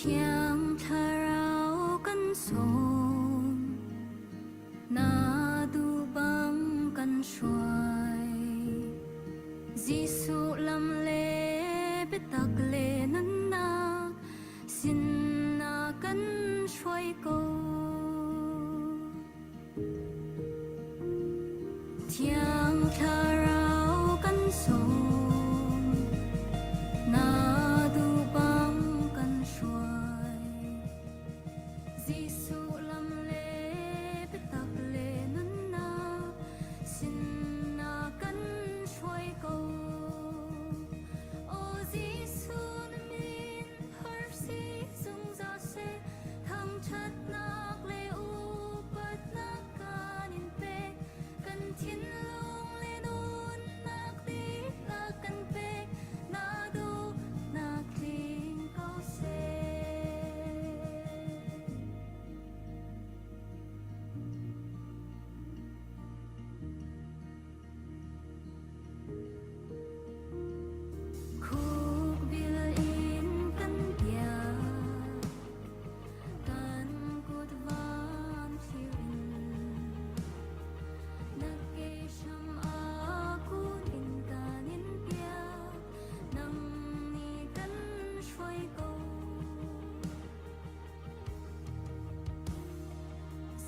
Thiang Thlarau kan sawm, na duh bang kan hruai. Jesuh lam le biatak le nunnak sin na kan hruai ko. Thiang Thlarau kan sawm, na duh bang kan hruai. Jesuh lam le biatak le nunnak sin na kan hruai ko. Aw Jesuh na min har si zungzal seh, thangṭhatnak le upatnak kan in pek. Kan thinlung le nunnak dihlak kan pek. Na duhnak tling ko seh. Khukbil in kan bia, kan kut van thlir in, na ke hram a kun in kan in piak, nang nih kan hruai ko.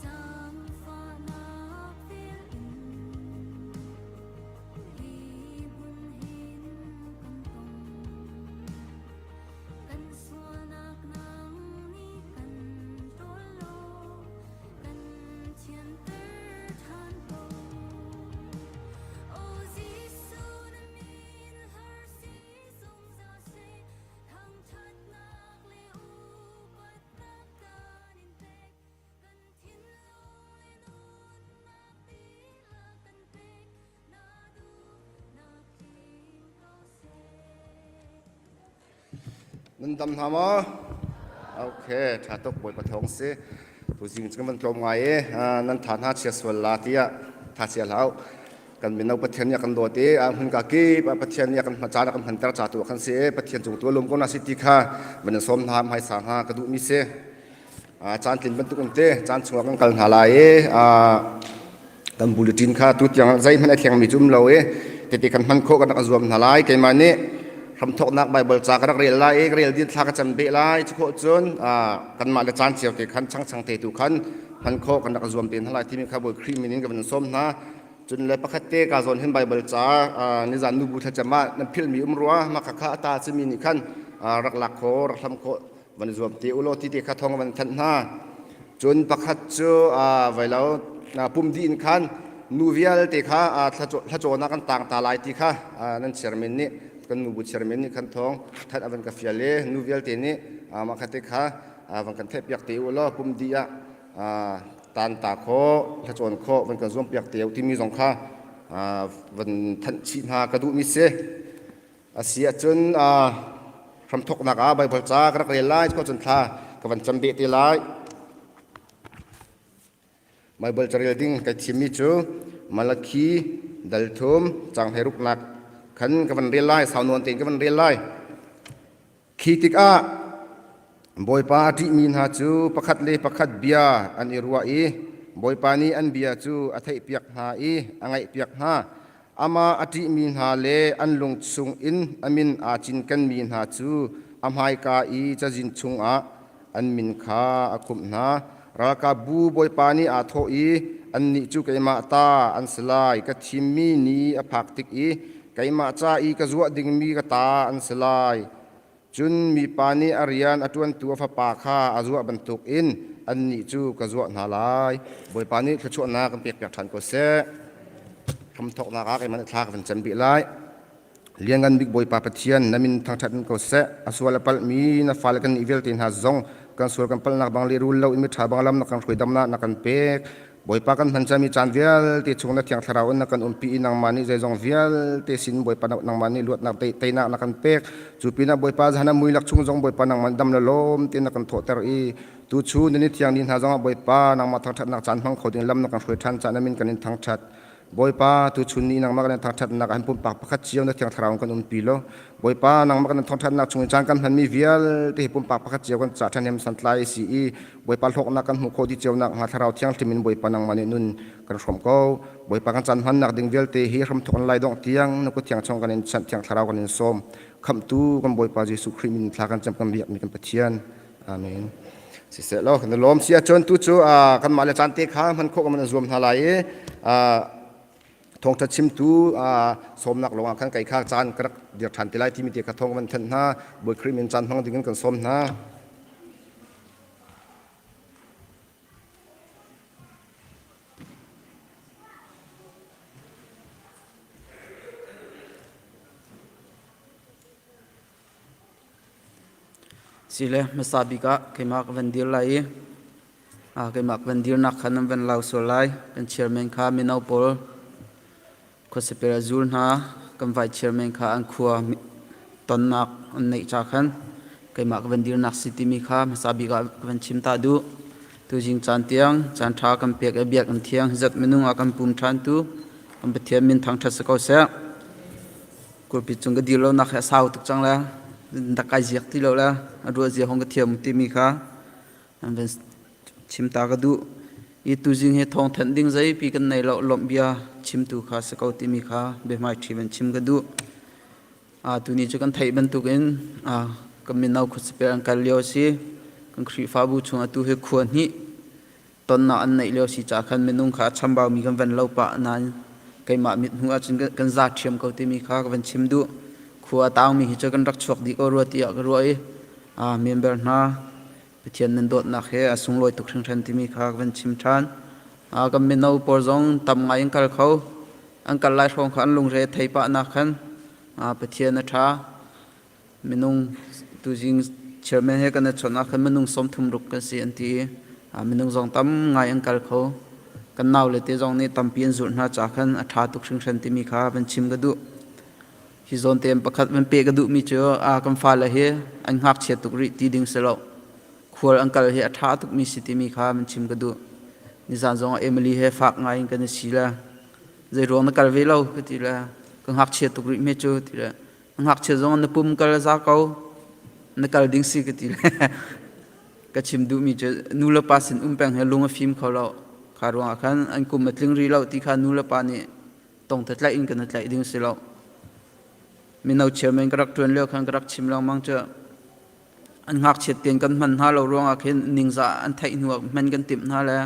Zaangfahnak vel in hi hmun hin kan tong. Kan sualnak nang nih kan ṭawl law kan thianter ṭhan ko. Aw Jesuh na min har si zungzal seh, thangṭhatnak le upatnak kan in pek. Kan thinlung le nunnak dihlak kan pek. Na duhnak tling ko seh. Nan dam hna maw? Okay, ṭha tuk Bawipa thawng si. Tuzing cu kan van tlawm ngai i nan tha hna chia sual la tiah tha chia hlah u. Kan mino Pathian nih a kan dawt i a hmun ka kip ah Pathian nih a kan caan a kan hmanter ca tu kan si i Pathian cung tu lum ko na si ti kha van in sawm hna hmaisa hna ka duhmi si. Caan tlin bantuk in te caan chungah kan kal hna lai i kan bulletin kha tu tiang zeihmanh a thlengmi cu um lo i tete kan hman khawh kan rak zuam hna lai. Keimah nih hramthawknak Baibal ca ka rak rel lai i ka rel din thla ka cam beh lai. Cu khawh cun kanmah le caan cio te khan changchang te tu khan hman khawh kan rak zuam te hna lai timi kha Bawi Khrih min in ka van sawm hna. Cun le pakhat te ka zawn hin Baibal ca nizan nubu thlacam ah nan philhmi um rua mah kha kha a ta cimi nih khan rak lak khawh rak hlam khawh van i zuam te u law ti te kha thawng van thanh hna. Cun pakhat cu vailo pum dih in khan nu vialte kha thlacawn ah kan tang ta lai ti kha nan chairman nih kan nubu chairman nih khan thawng thanh a van ka fial i nu vialte nih mah kha te kha van kan theihpiak te u law pum dih ah tan ta khawh thlacawn khawh van kan zuam piak te u timi zong kha van thanh chih hna ka duhmi si. A si ahcun hramthawknak ah Baibal ca ka rak rel lai, cuka cun thla ka van cam beh te lai. Baibal carel ding kai thimmi cu Malakhi dal thum cang hleiruknak khan ka van rel lai, sau nawn tein ka van rel lai. Khi tikah Bawipa a ṭihmi hna cu pakhat le pakhat bia an i ruah i Bawipa nih an bia cu a theihpiak hna i a ngaihpiak hna. Amah a ṭihmi hna le an lung chungin a min aa cinkenmi hna cu a hmaika i cazin chungah an min kha a khumh hna. Ralkapbu Bawipa nih aa thawh i, Annih cu keimah ta an si lai, ka thimmi ni a phak tik i keimah ca i ka zuah dingmi ka ta an si lai. Cun mipa nih a rian a ṭuantu a fapa kha a zuah bantukin annih cu ka zuah hna lai. Bawipa nih thluachuahnak kan pekpiak ṭhan ko seh. Hramthawknak ah keimah nih thla ka van cem bih lai. Lianngan bik Bawipa Pathian, na min thangṭhat in ko seh. A sual a palhmi na fale kan nih vialte hna zong kan sual kan palhnak bang lehrul lo in miṭha bang lam na kan hruaidamnak na kan pek. Bawipa kan hman cami caan vialte chung na Thiang Thlarau in na kan umpi i nangmah nih zeizong vialte sin Bawipa nangmah nih luatnak teinak na kan pek. Cu pinah Bawipa zan ah mui lak chung zong Bawipa nangmah dam le lawm tein na kan thawhter i tuchun ni thiang ni hna zongah Bawipa nangmah thangṭhatnak caan hmang kho ding lam na kan hruai ṭhan caan na min kan in thangṭhat. Bawipa, tuchun ni nangmah kan thangṭhatnak ah hin pumpak pakhat cio na Thiang Thlarau kan umpi law, Bawipa, nangmah kan thangṭhatnak chung i caan kan hmanmi vialte hi pumpak pakhat cio kan ca ṭhahnem santlai si i Bawipa hlawknak kan hmuh khawh dih cio nakhnga Thlarau Thianghlim in Bawipa nangmah nih nun kan hrawmh ko. Bawipa kan caan hmannak ding vialte hi hramthawk in lai dongh tiang na kut thiang chung kan in chanh Thiang Thlarau kan in sawm. Khamhtu kan Bawipa Jesuh Khrih min thla kan cam kan biakmi kan Pathian. Amen. Siseh law kan lawm si ahcun tu cu kanmah le caan te kha hman khawh kan zuam hna lai i thawngṭha chimtu sawmnak lawngah khan kai kha caan ka rak dir ṭhan te lai timi te kha thawng kan thanh hna. Bawi Khrih min caan hmang dingin kan sawm hna. Sile hmasa bik ah keimah ka van dir lai i keimah ka van dirnak kha nan van lau sual lai. Kan chairman kha mino pawl khuasapel a zul hna. Kan vice chairman kha an khua tonnak an neih ca khan keimah ka van dirnak si timi kha hmasa bik ah ka van chim ta duh. Tuzing caan tiang caan ṭha kan pek i biakinn thiang zat minung ah kan pum ṭhan tu kan Pathian min thangṭhat si ko seh. Kurpi cung ka dir lonak hi a sau tuk cang le dak kai ziak ti lo le a ruah zia hong ka thiam timi kha an van chim ta ka duh. I tuzing hi thawng thanh ding zeipi kan nei lo lawmh bia chimtu kha si ko timi kha biahmai ṭhi van chim ka duh. Tuni cu kan theih bantukin kan mino khuasapel an kal lio a si. Kan Khrihfabu chung atu hi khua hnih tonnak an neih lio si caah khan minung kha a chambaumi kan van lo pah nain keimah mit hnu ahcun kan za ṭhiam ko timi kha ka van chim duh. Khua a taungmi hi cu kan rak chuak dih ko rua tiah ka ruah i member hna Pathian nan dawtnak he a sunglawi tuk hringhran timi kha ka van chim ṭhan. Kan mino pawl zong tam ngai in kal kho. An kal lai hrawng kha an lungre thei pah nak khan Pathian a ṭha. Minung tuzing chairman he kan i chawnh ah khan minung 30 ruk kan si an ti i minung zong tam ngai an kal kho. Kan naule te zong nih tampi an zulh hna ca khan a ṭha tuk hringhran timi kha van chim ka duh. Hi zawn te pakhat van pe ka duhmi cu kan fale hi an ngakchia tuk rih ti ding si lo. Khual an kal hi a ṭha tukmi si timi kha van chim ka duh. Nizan zong ah Emily he fak ngai in kan i si le zei ruang na kal ve lo ka ti le ka ngakchia tuk rih hme cu ti le ngakchia zong na pum kal za ko na kal ding si ka ti le ka chim duhmi cu nu le pa sin um peng he lung a fim kho lo kha ruangah khan an kum a tling rih lo ti kha nu le pa nih tong te tlaih in kan tlaih ding si lo mino chairman ka rak ṭuan lio khan ka rak chim lengmang cu an ngakchiat tein kan hman hna lo ruangah khin ningzah an theih hnu ah hman kan timh hna le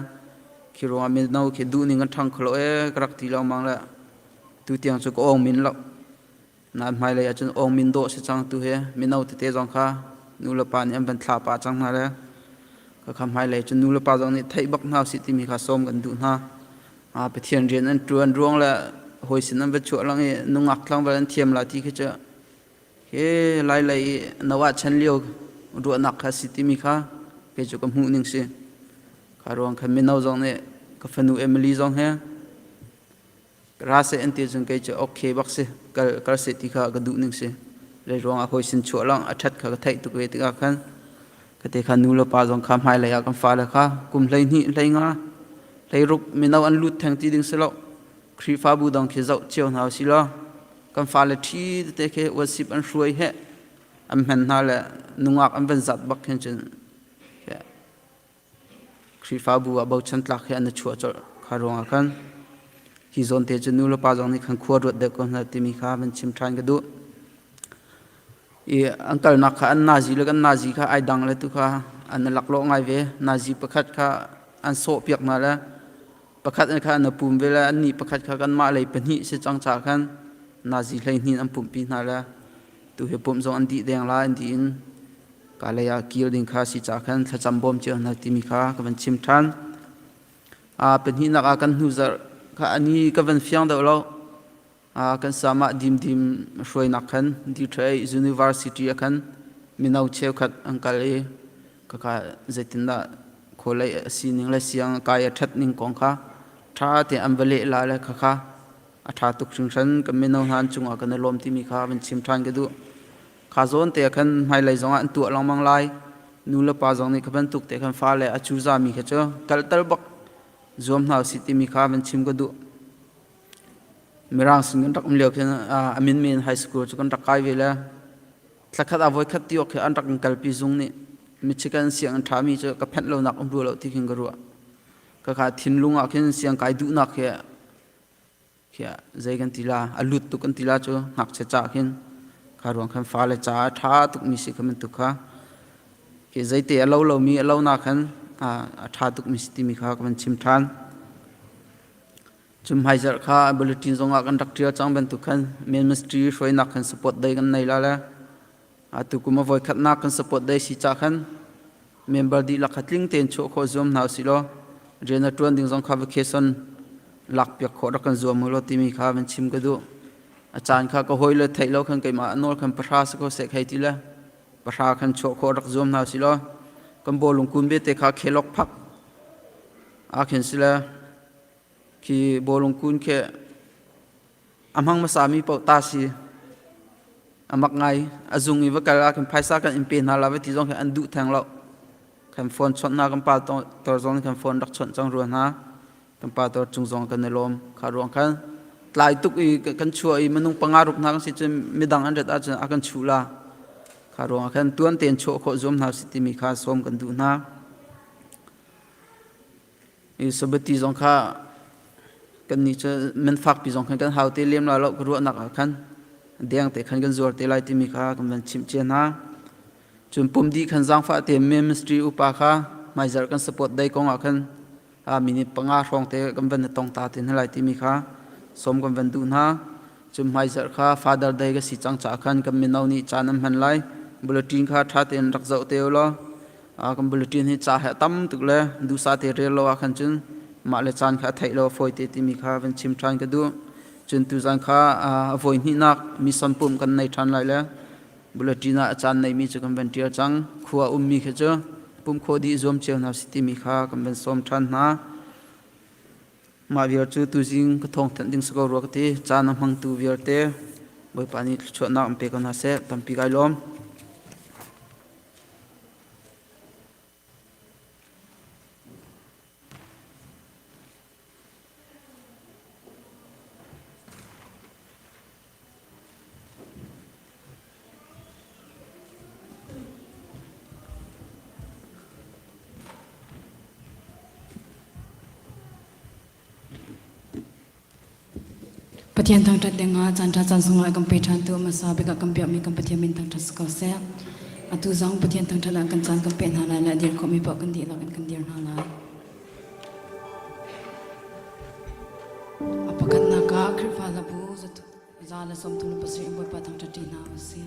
khi ruangah mino khi duh ning kan ṭhang kho lo ee ka rak ti lengmang le tu tiang cu ka ong min lo Na hmailei ahcun awng min dawh si cang tu hi mino tete zong kha nu le pa nih an van thlah pah cang hna le khakha hmailei cun nu le pa zong nih theih bak hna usih timi kha sawm kan duh hna. Pathian rian an ṭuan ruang le hawi sin an va chuah lang i nungak tlangval an thiam la ti khi cu hi lailei i Noah chan lio ruahnak kha si timi kha kei cu ka hmuh ning si. Kha ruang khan mino zong nih ka fanu Emily zong he Ra seh an ti cun kei cu okay bak si kal kal seh ti kha ka duh ning si. Zei ruang ah hawi sin chuah lang a ṭhat kha ka theih tuk ve tikah khan ka te kha nu le pa zong kha hmailei ah kan fale kha kum 12 hleinga hleiruk mino an lut theng ti ding si lo. Khrihfabu dang khi zoh cio hna usih law kan fale ṭhi tete khi worship an hruai he an hman hna le nungak an van zat bak khin cun Khrihfabu ah bochan tlak he an i chuah colh. Kha ruangah khan hi zawn te cu nu le pa zong nih khan khua ruat deuh ko hna timi kha van chim ṭhan ka duh. I an kalnak kha an nazi le kan nazi kha ai dang le tu kha an i laklawh ngai ve. Nazi pakhat kha an sawh piak hna le pakhat kha an i pum ve le annih pakhat kha kanmah lei pahnih si cang caah khan nazi 12 an pumhpi hna le tu hi pumh zong an dih deng lai an dih in Kalay ah kir ding kha si ca khan thlacam bawm cio hna timi kha ka van chim ṭhan. Pahnihnak ah kan hnu zarh kha ani ka van fiang deuh lo. Kan sama dimdim hruainak khan Detroit University ah khan mino cheukhat an kal i khakha zeitindah khualei a sining le siang kai a ṭhat ning kong kha ṭha tein an va leh la le khakha a ṭha tuk hringhran kan mino hna an cungah kan i lawm timi kha van chim ṭhan ka duh. Kha zawn te ah khan hmailei zongah an tuah lengmang lai. Nu le pa zong nih kha bantuk te khan fale a cuza mi kha cu kalter bak zuam hna usih timi kha van chim ka duh. Mirang sin kan rak um lio khin a min men high school cu kan rak kai ve le thlakhat a voikhat ti awk khi an rak kan kalpi zung nih Michigan sianginn ṭhami cu ka phenh lonak um rua lo ti khin ka ruah. Ka kha thinlung ah khin siang kai duhnak khi khi zei kan ti la a lut tuk kan ti la cu ngakchia ca khin kha ruang khan fale ca a ṭha tukmi si kha bantuk kha khi zeite a lo lomi a lo na khan a ṭha tukmi si timi kha ka van chim ṭhan. Cun hmaizarh kha bulletin zongah kan rak ṭial cang bantuk khan ministry hruainak khan support day kan nei la le atu kum a voikhatnak kan support day si ca khan member dihlak kha tling tein chuah khawh zuam hna usih law rian a ṭuan ding zong kha vacation lakpiak khawh rak kan zuam u law timi kha van chim ka duh. A caan kha ka hawi le theih lo khan keimah a nawl khan pahra si ko seh khei ti le pahra khan chuah khawh rak zuam hna usih law kan bawlung kun bete kha khelok phak ah khin si le Khi bawlung kun khi a hmang hmasami paoh ta si. A mak ngai. A zung i va kal ah khin phaisa kan in pe hna la va ti zong khi an duh theng lo. Kan phone chawnh hna kan pa tor zong kan phone rak chawnh cang rua hna. Kan pa tor cung zong kan i lawm. Kha ruang khan tlai tuk i kan chuah i minung panga ruk hna kan si cun midang an rat ahcun a kan chuh la. Kha ruang ah khan tuan tein chuah khawh zuam hna si timi kha sawm kan duh hna. I sabati zong kha kannih cu man fakpi zong khan kan hau te lem la lo ka ruahnak ah khan deng te khan kan zuar te lai timi kha kan van chimh cia hna. Cun pum dih khan zaangfah te ministry upa kha hmaizarh kan support dei kong ah khan minute panga hrawng te kan van tong ta te hna lai timi kha sawm kan van duh hna. Cun hmaizarh kha Father Day ka si cang caah khan kan mino nih caan an hman lai. Bulletin kha ṭha tein rak zoh te u law kan bulletin hi ca he a tam tuk le duhsah te rel lo ah khan cun mah le caan kha a theih lo a fawi te timi kha van chim ṭhan ka duh. Cun tuzan kha a voi hnihnak mission pumh kan nei ṭhan lai le bulletin ah a caan neimi cu kan van ṭial cang. Khua ummi kha cu pumh khawh dih zuam cio hna si timi kha kan van sawm ṭhan hna. Mah vial cu tuzing ka thawngthanh ding si ko rua ka ti. Caan a hmangtu vialte Bawipa nih thluachuahnak an pe ko hna seh. Tampi kai lawm. Pathian thangṭhat dingah caanṭha caan sunglawi kan pe ṭhantu hmasa bik ah kan biakmi kan Pathian min thangṭhat si ko seh. Atu zong Pathian thangṭhat ah kan caan kan peh hna lai le a dir khawhmi paoh kan dihlak in kan dir hna lai. A pakhatnak ah Khrihfa hlabu 137 Bawipa thangṭhat ṭi hna u sih.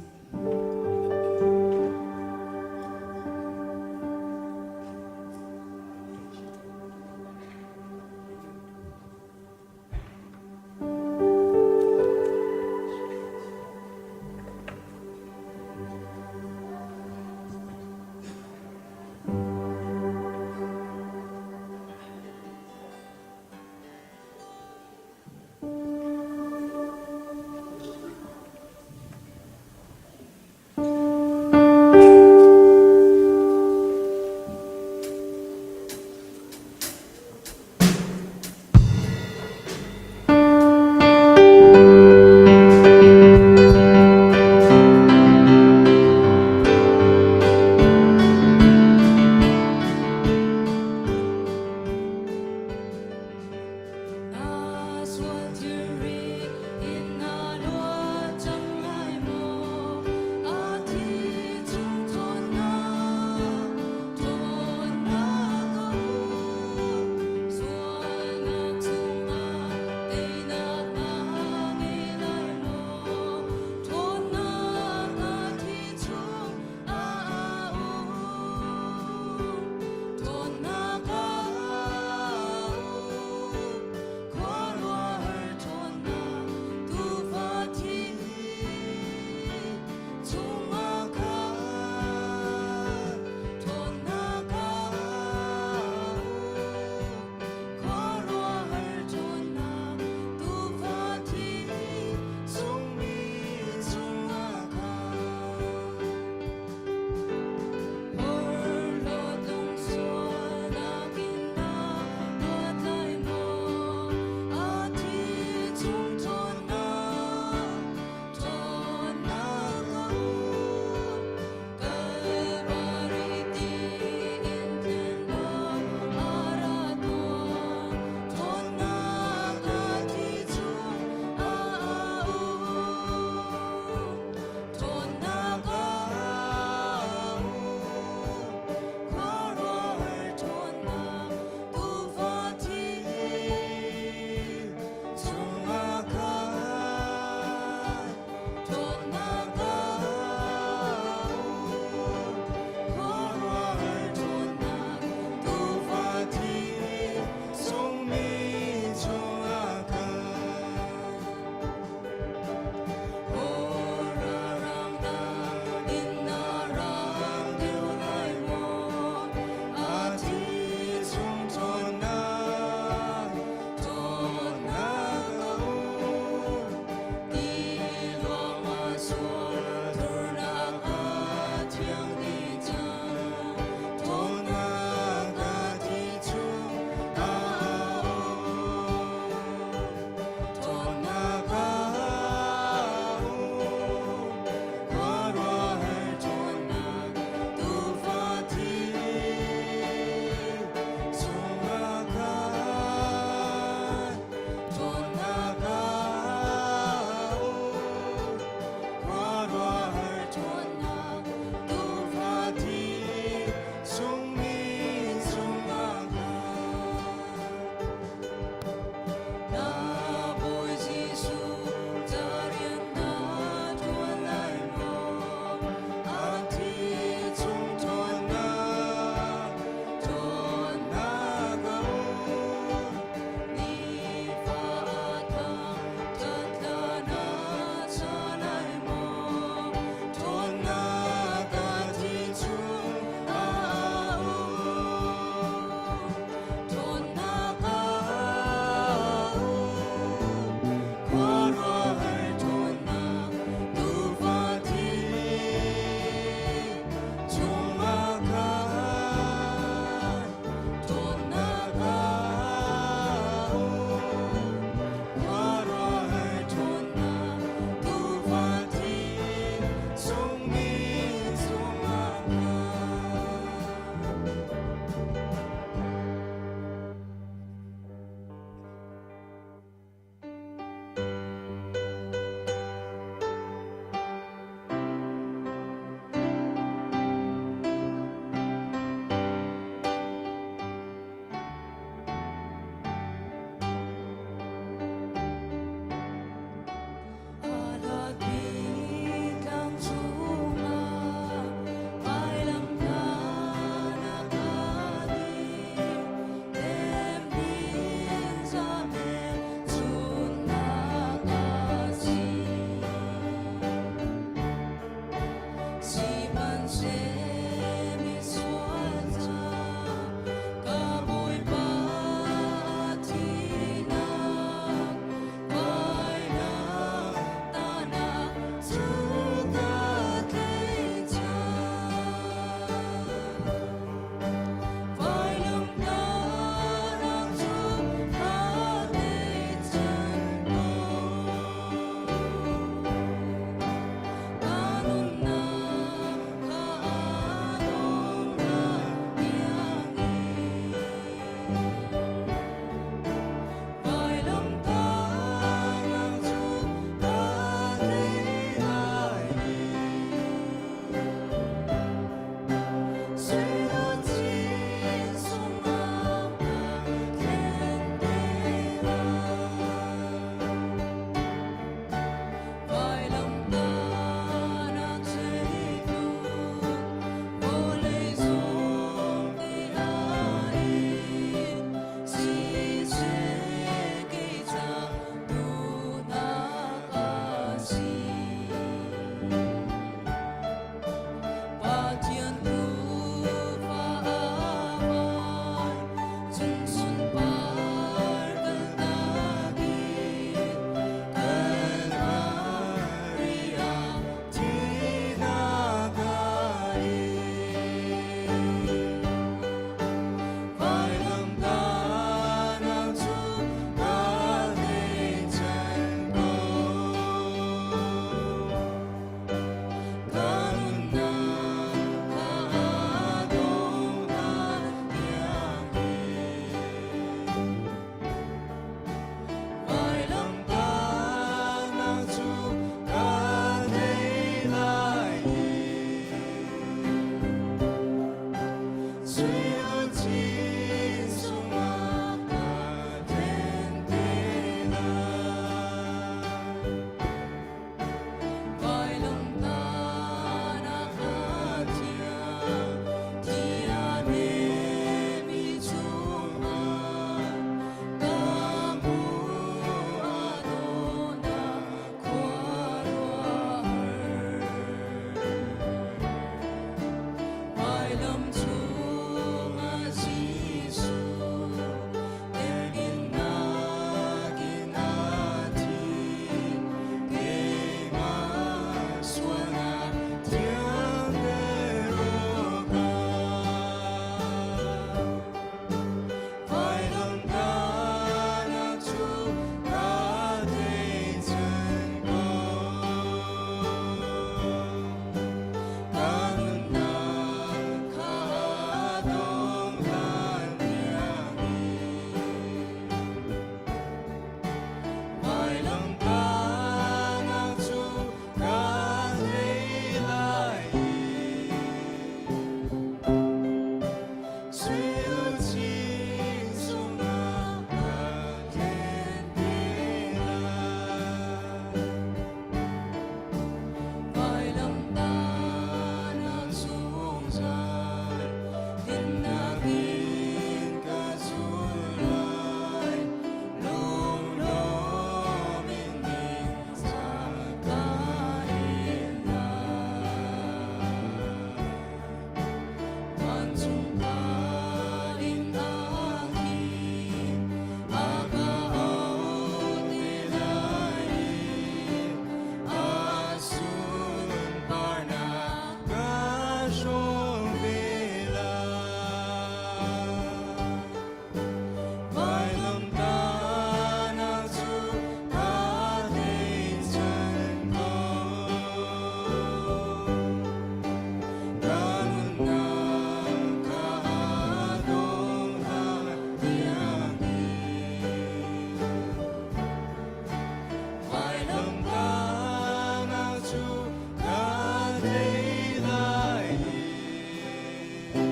thei lai i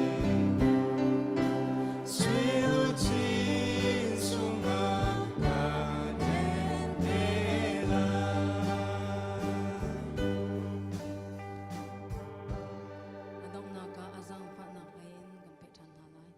Sui luchin sungah ka then te lai. A donghnak ah a zaangfahnak hlei in kan peh ṭhan hna lai.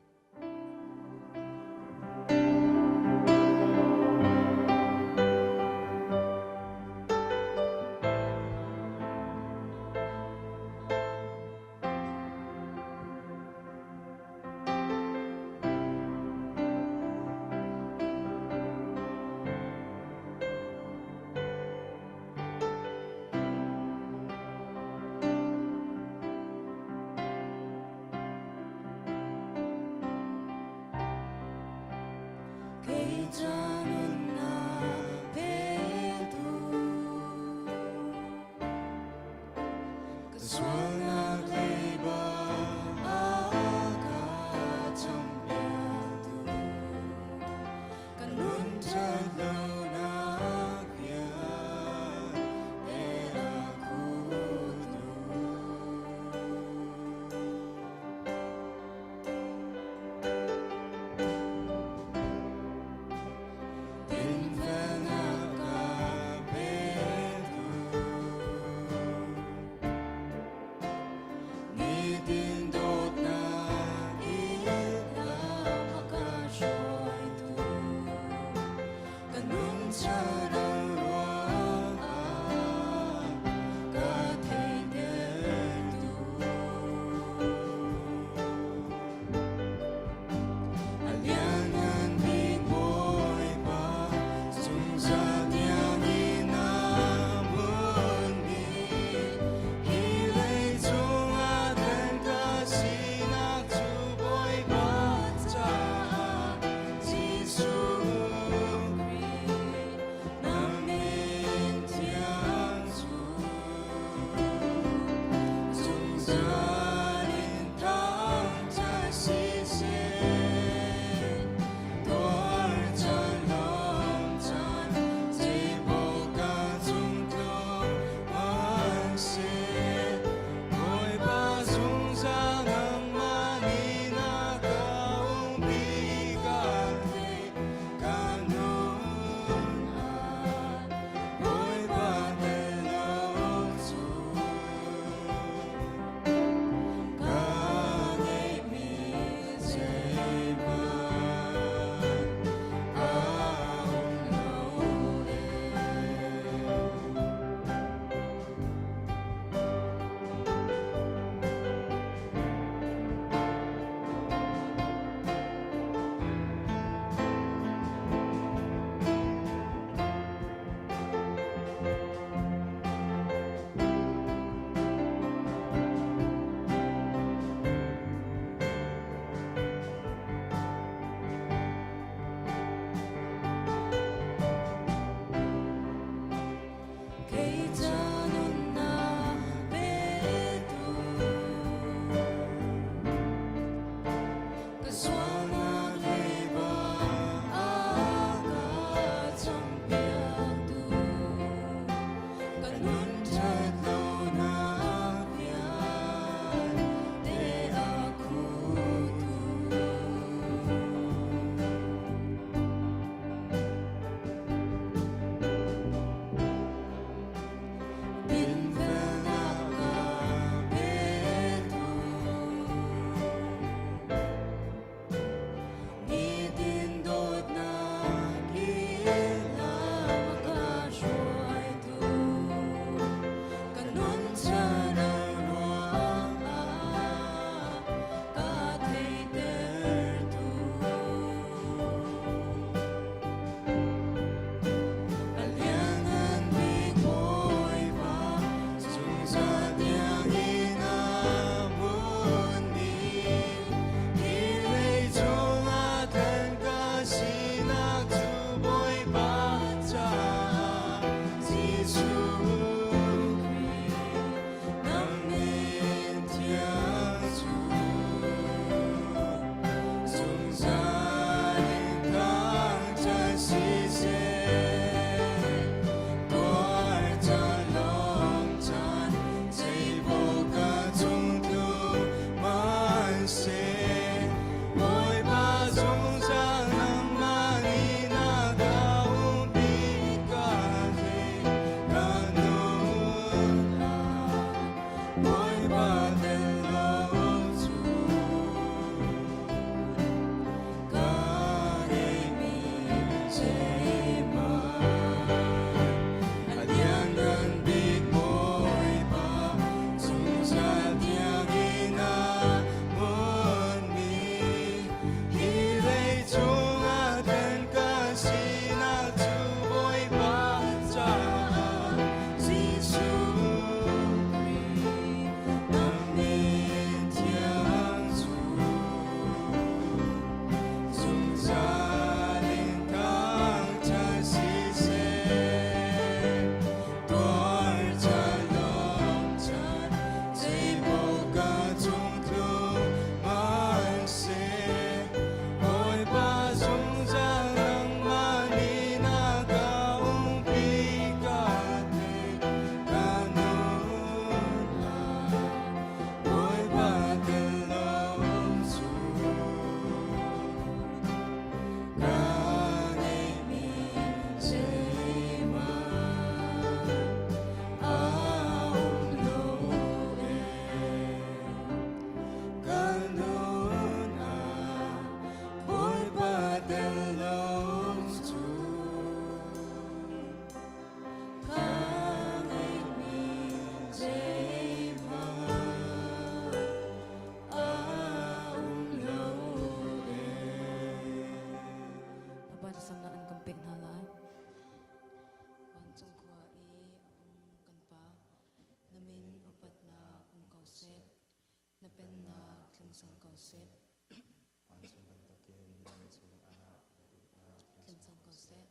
Kei ca nunnak petu ka sualnak leiba a ka champiaktu ka nun ṭhatlonak vialte a khutu. Dinfelnak ka petu. cang ko seh. Vancung bantukin vawleicung ah na duhnak Tling cang ko seh.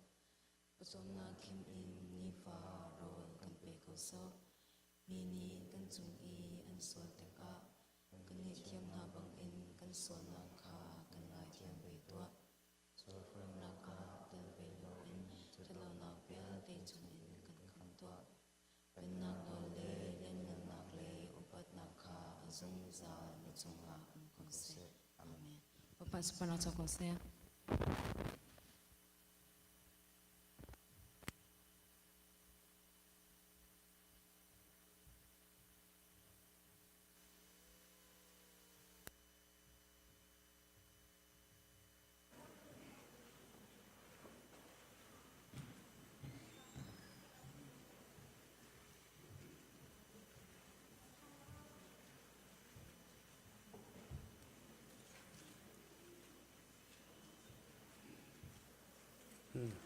Pawcawmnak khim in nifa rawl kan pe ko sawh. Mi nih kan cung i an sual tikah kan ngaihthiam hna bangin kan sualnak kha kan ngaithiam ve tuah. Sualnak ah tel ve loin ṭhatlonak vialte chungin kan khamh tuah. Pennak nawl le lianngannak le upatnak kha a zungzal na cungah um ko seh. Amen. Bapak subhanahu wa ta'ala.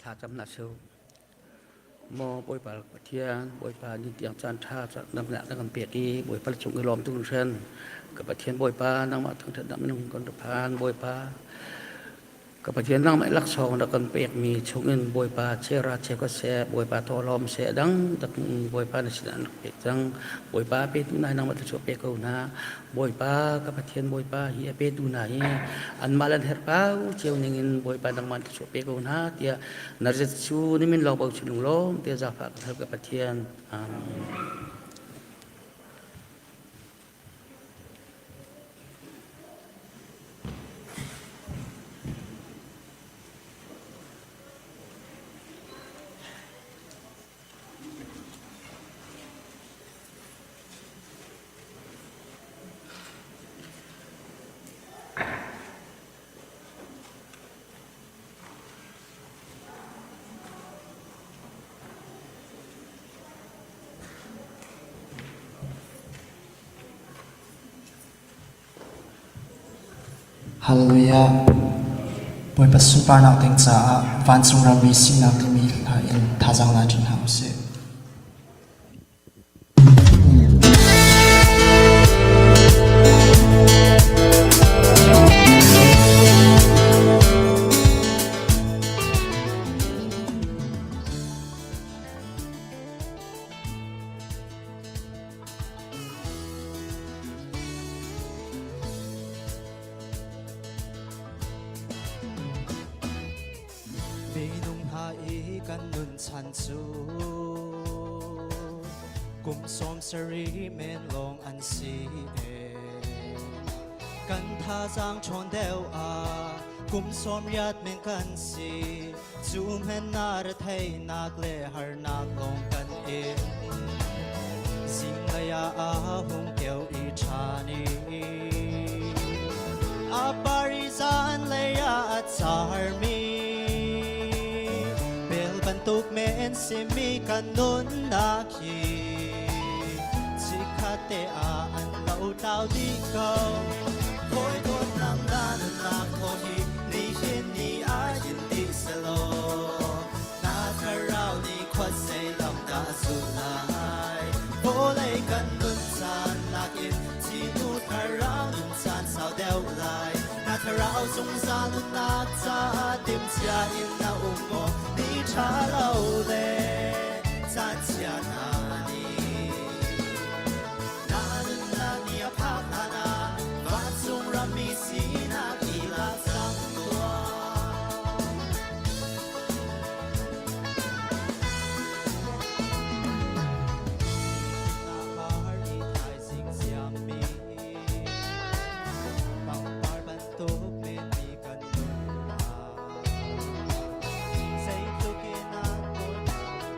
Thlacam hna seh. Maw Bawipa Pathian, Bawipa ni tiang caan ṭha damnak na kan pek i Bawipa cung i lawm tuk hringhran. Ka Pathian Bawipa, nangmah thangṭhatnak minung kan ra phan. Bawipa, ka Pathian nangmah laksawng na kan pekmi chungin Bawipa chera che ko seh, Bawipa tawlawm seh, dang tak Bawipa na sinah an rak pek cang. Bawipa petu hna nangmah thluachuah pe ko hna. Bawipa ka Pathian Bawipa hi a petu hna hi anmah le an herh pau cio ningin Bawipa nangmah thluachuah pe ko hna tiah na rit cu nimin lawng bo chin lawm te zaangfah ka hal ka Pathian. Amen. Hallelujah. Bawipa sunparnak ding caah vancung rammi sinak timi hla in thazaang la ṭi hna usih. Minung hna i kan nun chan cu kum 70 men lawng an si e. Kan thazaang ṭhawn deuh ah kum 80 men kan si. Cu men na retheihnak le harnak lawng kan in. Zinglei ah a hung keu i ṭhan i a pari zanlei ah a carmi bel bantuk men simi kan nunnak hi chikkhat te ah an lo tlau dih ko. Hawi dawt nang na nunnak thaw hi nihin ni ah hin dih selaw na thlarau nih khuasei lam dah a zulh lai. Vawlei kan nun caan nakin thinu thlarau nun caan sau deuh lai. Na thlarau zungzal nunnak caah timhcia in na um maw? Ni ṭha lo le caan chia hna nih na nunnak ni a phak hlan ah vancung rammi sinak i lak cang tuah. Pangpar bantuk menmi kan nun hna. Zeitluk in an dawt.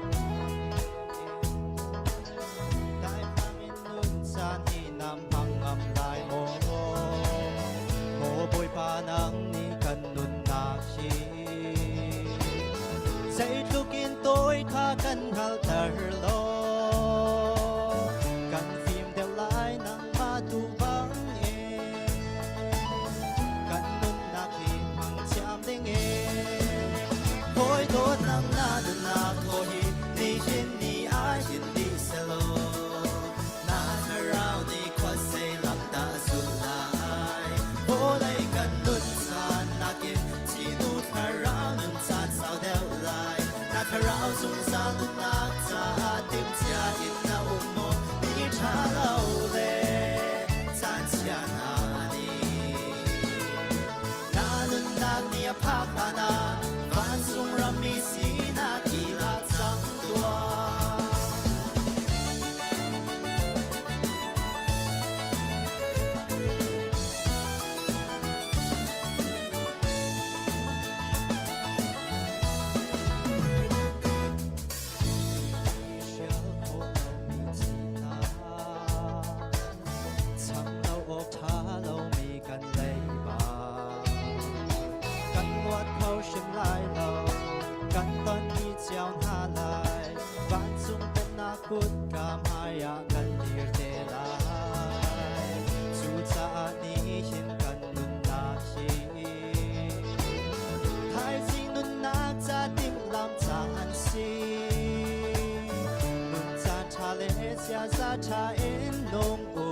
ṭha in nung u.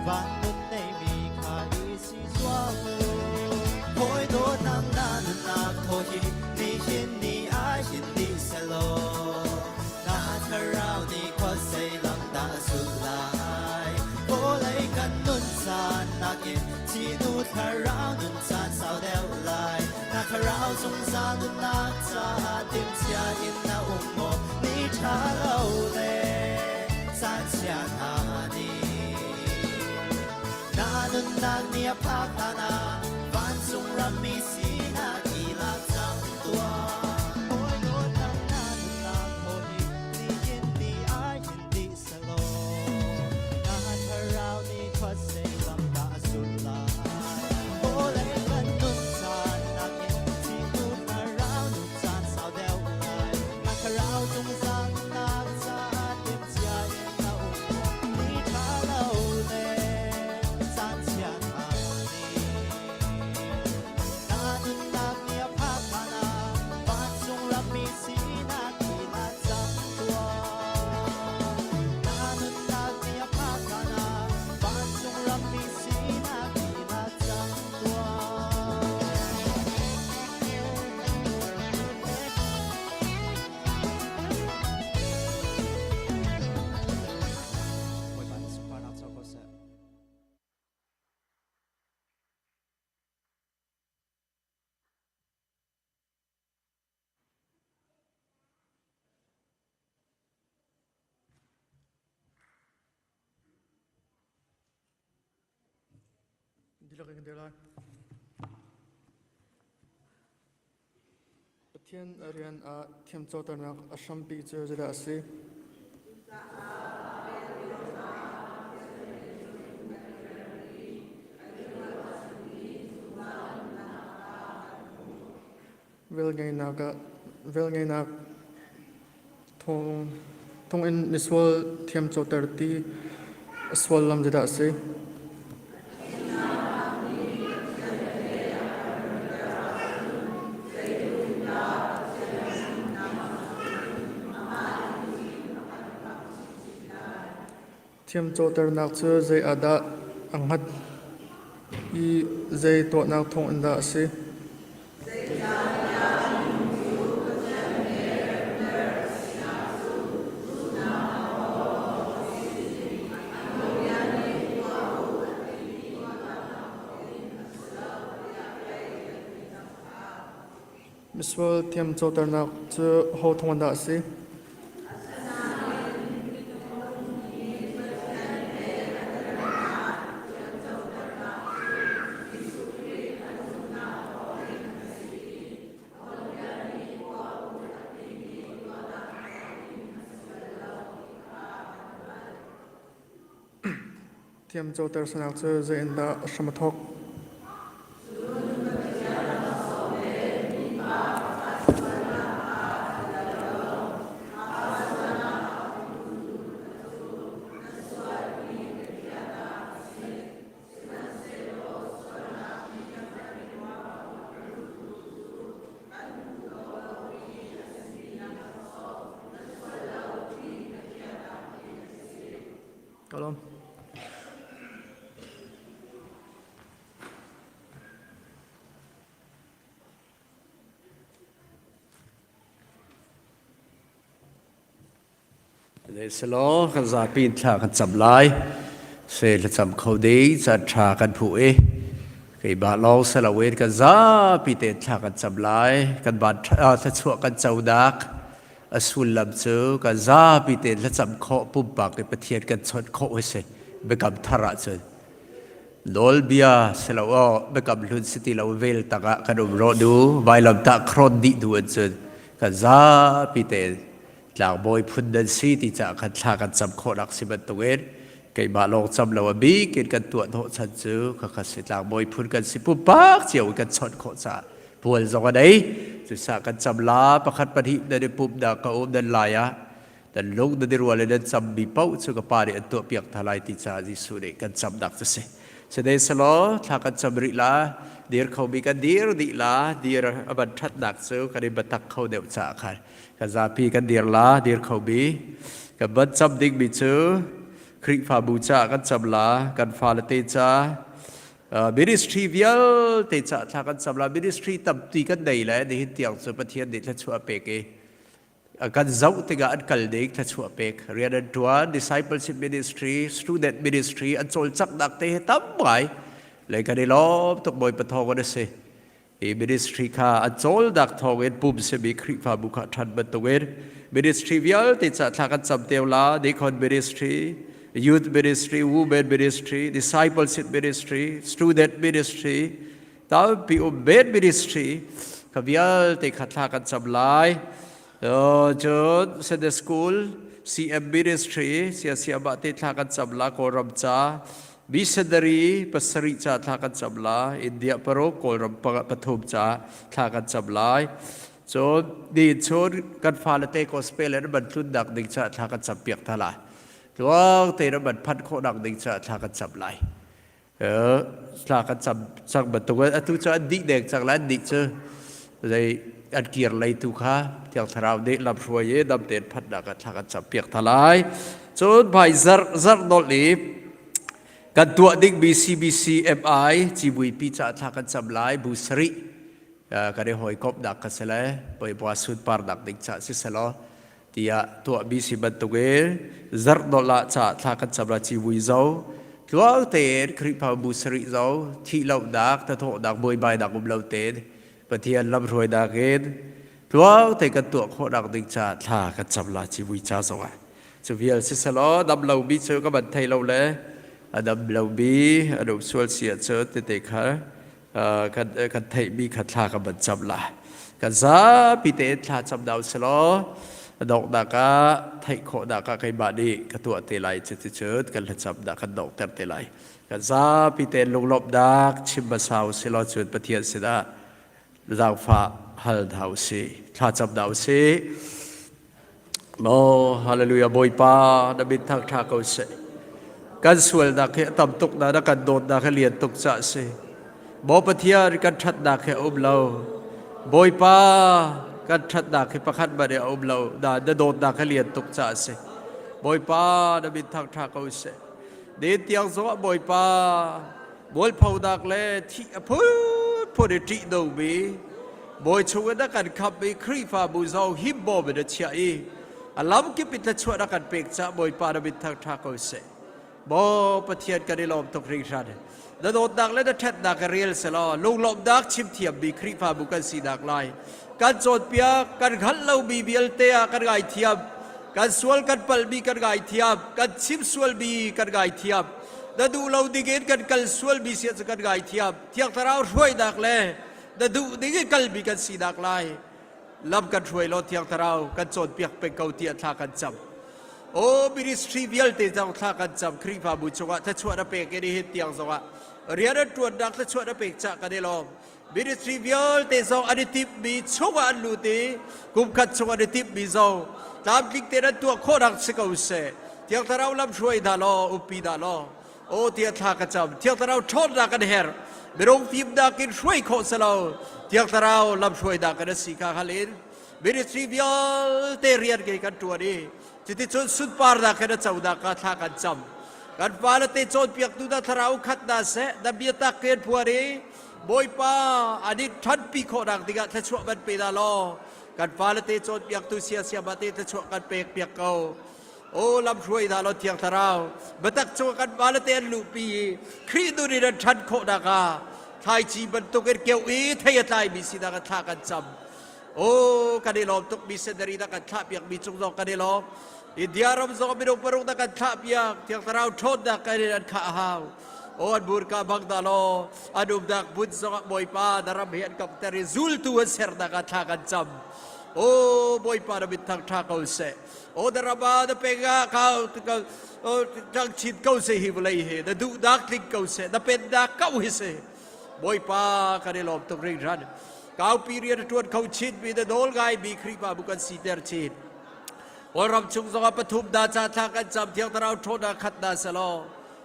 Van nun neimi kha i si zuam u. Hawi dawtnak na nunnak thaw hi nihin ni ah hin dih selaw na thlarau nih khuasei lam dah a zulh lai. Vawlei kan nun caan nakin thinu thlarau nun caan sau deuh lai. Na thlarau zungzal nunnak caah timhcia in na um maw? Ni ṭha lo le caan chia hna nih na nunnak nih a phak hlan ah vancung rammi sinak i lak cang tuah. Hawi dawtnak na nunnak thaw hi nihin ni ah hin dih selaw na thlarau nih khuasei lam dah a zulh lai. Vawlei kan nun caan nakin thihnu thlarau nun caan sau deuh lai. Na thlarau zungzal nunnak caah timhcia in na um. Ni ṭha lo le caan chia hna nih na nunnak nih a phak hlan ah vancung rammi sinak i la cang tuah. Na nunnak nih a phak hlan ah vancung rammi sinak i la cang tuah. Bawipa nih sunparnak co ko seh. Dihlak in kan dir lai. Pathian rian ah thiamcoternak a hrampi cu zeidah a si? Velngeihnak ah velngeihnak thawng in misual thiamcoter ti a suallam zeidah a si? Thiamcoternak cu zei ah dah a hngat i zei tuahnak thawng in dah a si? Misual thiamcoternak cu ho thawng in dah a si? Thiamcoter sinak cu zei in dah a hram a thawk? Ka lawm. Selaw kan zapi in thla kan cam lai. Se thlacam kho ding caan ṭha kan phu i keimah lawng si loin kan zapi tein thla kan cam lai. Kan van thluachuah kan conak a sullam cu kan zapi tein thlacam khawh pumpak i Pathian kan chawnh khawh hi si biakam thar ahcun nawlbia si lo aw biakam hlun si ti lo vel takah kan um rawh du vailamtah khrawn dih du an cun kan zapi tein tlangbawi phun nan si ti caah khan thla kan cam khawhnak si bantukin keimah lawng cam lo a bik in kan tuah hnawh chan cu khakha si tlangbawi phun kan si pumpak cio in kan chawnh khawh caah pual zong an ei cusa kan cam la pakhat pahnih nan i pumh dah ka um nan lai ah nan lung nan i rual i nan cammi paoh cu ka pa nih an tuahpiak hna lai ti caah Jesuh nih kan camnak cu si. Sede selaw thla kan cam rih la dir kho bi kan dir dih la dir a van ṭhatnak cu kan i biatak kho deuh caah khan kan zapi kan dir la dir kho bi kan van cam dingmi cu Khrihfabu caah kan cam la kan fale te ca ministry vialte caah thla kan cam la ministry tampi kan nei le nihin tiang cu Pathian nih thluachuah a pek i kan zoh tikah an kal ding thluachuah pek rian an ṭuan discipleship ministry student ministry an cawlcanghnak te hi tam ngai le kan i lawm tuk Bawipa thawng an si hi ministry kha an cawlnak thawng in pum simi Khrihfabu kha ṭhan bantukin ministry vialte ca thla kan cam teo la deacon ministry youth ministry women ministry discipleship ministry student ministry tampi um men ministry kha vialte kha thla kan cam lai cun Sunday school CM ministry sia mah te thla kan cam la Kawlram ca missionary pasarih ca thla kan cam la India paruk Kawlram pathum ca thla kan cam lai cun ni chun kan fale te gospel an ban tlun nak ding ca thla kan cam piak tha lai tluang te na ban phanh khawh nak ding ca thla kan cam lai thla kan cam cang bantuk atu cu an dih deng cang lai an dih cu zei an kir lei tu kha thiang thlarau nih lam hruai i dam tein phatnak ah thla kan cam piak tha lai cun bhai zarh zarh nolh i kan tuah ding BCBC MI civuipi ca thla kan cam lai bu sarih kan i hawikomhnak ka si le poipa sunparnak ding ca si selaw tiah tuahmi si bantukin zarh dolh ah ca thla kan cam la civui zo tluang tein Khrihfabu sarih zo thih lohnak thathawhnak buaibainak um lo tein Pathian lamhruainak in tluang te kan tuah khawhnak ding ca thla kan cam la civui ca zongah cu vial siselaw dam lomi cu ka ban thei lo le a dam lomi a dum sual si ahcun tete kha kan kan theihmi kha thla kan van cam la kan zapi tein thla cam dau selaw donghnak ah theih khawhnak ah keimah nih ka tuah te lai cuticun kan thlacam dah kan donghter te lai kan zapi tein lunglawmhnak chim hmasa usilaw cun Pathian sinah zaangfah hal hna usih thla cam hna usih Maw hallelujah Bawipa na min thangṭha ko seh. Kan sualnak hi a tam tuk na na kan dawtnak hi lian tuk cah si. Maw Pathian kan ṭhatnak hi a um lo. Bawipa kan ṭhatnak hi pakhat hmanh a um lo. Na na dawtnak hi lian tuk cah si. Bawipa na min thangṭha ko seh. Ni tiang zongah Bawipa mualphonak le thih a phunphun i ṭih domi bawi chung in a kan khamh i Khrihfabu zong himbawm in a chiah i a lamkip in thluachuah a kan pek caah Bawipa na min thangṭha ko seh. Maw Pathian kan i lawm tuk hringhran. Na dawtnak le na ṭhatnak ka rel selaw lunglawmhnak chimthiammi Khrihfabu kan sinak lai. Kan cawnpiak, kan hngalh lomi vialte ah kan ngaithiam. Kan sual kan palhmi kan ngaithiam. Kan chim sualmi kan ngaithiam. Na duh lo ding in kan kal sualmi sia cu kan ngaithiam. Thiang Thlarau hruainak le na duh ding in kalmi kan sinak lai. Lam kan hruai law Thiang Thlarau kan cawnpiak peng ko tiah thla kan cam. O ministry vialte zong thla kan cam Khrihfabu chungah thluachuah na pek i nihin tiang zongah rian an ṭuannak thluachuah na pek cah kan i lawm. Ministry vialte zong an i timhmi chungah an lut i kumkhat chung an i timhmi zong tlamtling tein an tuah khawhnak si ko seh. Thiang Thlarau lam hruai hna law, umpi hna law, aw tiah thla ka cam. Thiang Thlarau ṭhawnnak kan herh. Minung fimnak in hruai khawh si lo. Thiang Thlarau lam hruainak kan si kha hal in ministry vialte rian kei kan ṭuan i cuticun sunparnak he na conak ka thla kan cam. Kan fale te cawnpiaktu na thlarau khat hna seh, na biatak rian phuan i Bawipa an i ṭhanpi khawhnak dingah thluachuah kan pe hna law kan fale te cawnpiaktu siasiam ah te thluachuah kan pek piak ko. O lamhruai hna law Thiang Thlarau biatak chung kan fale te an luhpi i Khrih nun in an ṭhan khawhnak ah thlaici bantukin keuh i thei a tlaimi sinak ah thla kan cam. O kan i lawm tuk missionary na kan thlah piakmi cung zong kan i lawm. India ram zong minung paruk na kan thlah piak Thiang Thlarau ṭhawnnak kan in an khah a hau. O an burka bang dah law an umnak hmun zongah Bawipa na ram hi an kamter i zultu an sernak ah thla kan cam. O Bawipa na min thangṭha ko seh. O na ram ah na peng ah kau tang chin ko seh hi vawlei hi na duhnak tling ko seh na pennak ko hi seh. Bawipa kan i lawm tuk ringhran. Kaupi rian a ṭuan kho chin mi na nawl ngai mi Khrihfabu kan siter chin. Kawlram chung zongah pathum da ca thla kan cam thiang thlarau ṭhawnnak khat hna selaw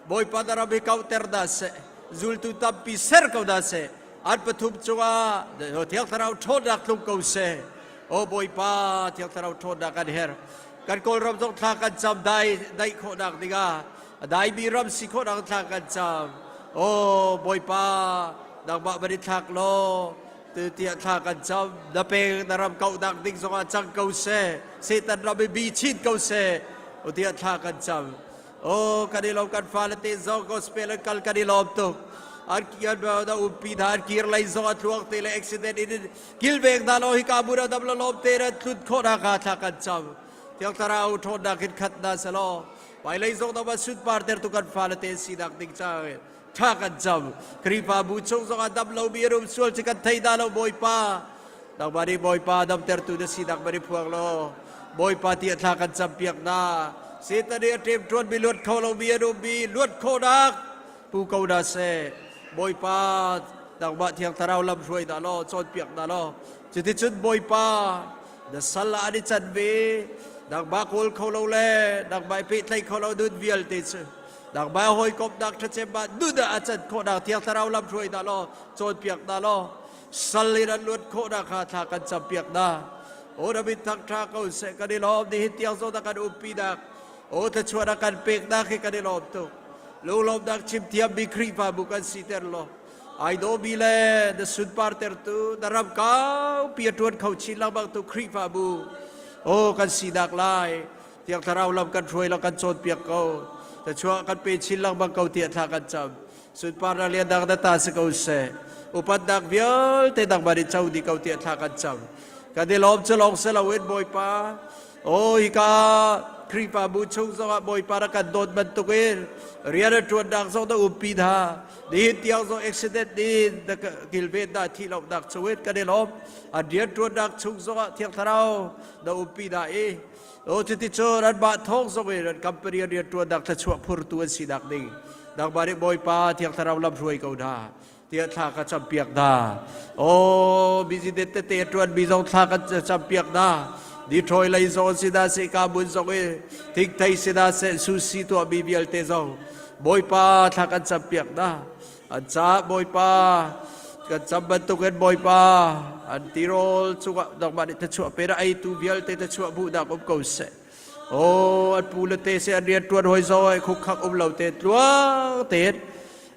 Bawipa na ram hi kauhter hna seh. Zultu tampi ser ko hna seh. An pathum cungah Thiang Thlarau ṭhawnnak tlung ko seh. Aw Bawipa, Thiang Thlarau ṭhawnnak kan herh. Kan Kawlram zong thla kan cam dai daih khawhnak dingah a daimi ram si khawhnak thla kan cam. Aw Bawipa, nangmah van i thlak law tiah thla kan cam. Na peng na ram kauhnak ding zongah cang ko seh. Satan ram i bi chin ko seh. O tiah thla kan cam. O kan i lawm kan fale te zong gospel an kal kan i lawm tuk. An an na umpi hna an kir lei zong a tluang te le accident in kilveng hna law hika hmun ah dam la lawm te na tlut khawh nak hnga thla kan cam. Thiang Thlarau ṭhawnnak in khat hna selaw hmailei zong na va sunpar tertu kan fale te sinak ding caah ṭha kan cam. Khrihfabu chung zongah dam lomi an um sual ci kan thei dah lo Bawipa. Nangmah nih Bawipa damtertu na sinak van i phuang law Bawipa ti a thla kan campiak hna. Satan nih a ṭemṭuanmi luat kho lomi an ummi luat khawhnak pu ko hna seh. Bawipa nangmah Thiang Thlarau lam hruai hna law cawnpiak hna law cuticun Bawipa na sal ah an i can ve nangmah kawl kho lo le nangmah i pehtlaih kho lo nun vialte cu nangmah hawikomhnak ṭhacem ah nun ah a can khawhnak Thiang Thlarau lam hruai hna law cawnpiak hna law sal in an luat khawhnak kha thla kan campiak hna. Aw na min thangṭha ko seh kan i lawm nihin tiang zong na kan umpinak aw thluachuah na kan peknak hi kan i lawm tuk. Lunglawmnak chim thiammi Khrihfabu kan siter law ai dawmi le na sunpar tertu na ram kaupi a ṭuan kho chin lengmang tu Khrihfabu aw kan sinak lai Thiang Thlarau lam kan hruai lo kan cawnpiak ko thluachuah kan pe chin lengmang ko tiah thla kan cam sunparnak liannak na ta si ko seh upatnak vialte nangmah nih co dih ko tiah thla kan cam kan i lawm cu lawng si loin Bawipa aw hika Khrihfabu chung zongah Bawipa na kan dawt bantukin rian a ṭuannak zong na umpi hna nihin tiang zong accident in na kilven hna thih lonak chungin kan i lawm an rian ṭuannak chung zongah Thiang Thlarau na umpi hna i o cuticun anmah thawng zong in an company an rian ṭuannak thluachuah phurtu an sinak ding nangmah nih Bawipa Thiang Thlarau lam hruai ko hna tiah thla ka campiak hna. Aw, business tete ṭuanmi zong thla kan campiak hna. Detroit lei zong si dah seh, Kabul zong i thingthei si dah seh, sushi tuahmi vialte zong Bawipa thla kan campiak hna. An caah Bawipa kan cam bantukin Bawipa an tirawl cungah nangmah nih thluachuah pe dah eitu vialte thluachuah hmuhnak um ko seh. Aw, an pu le te se an rian ṭuan hoi zong ai khukkhak um lo te tluang tein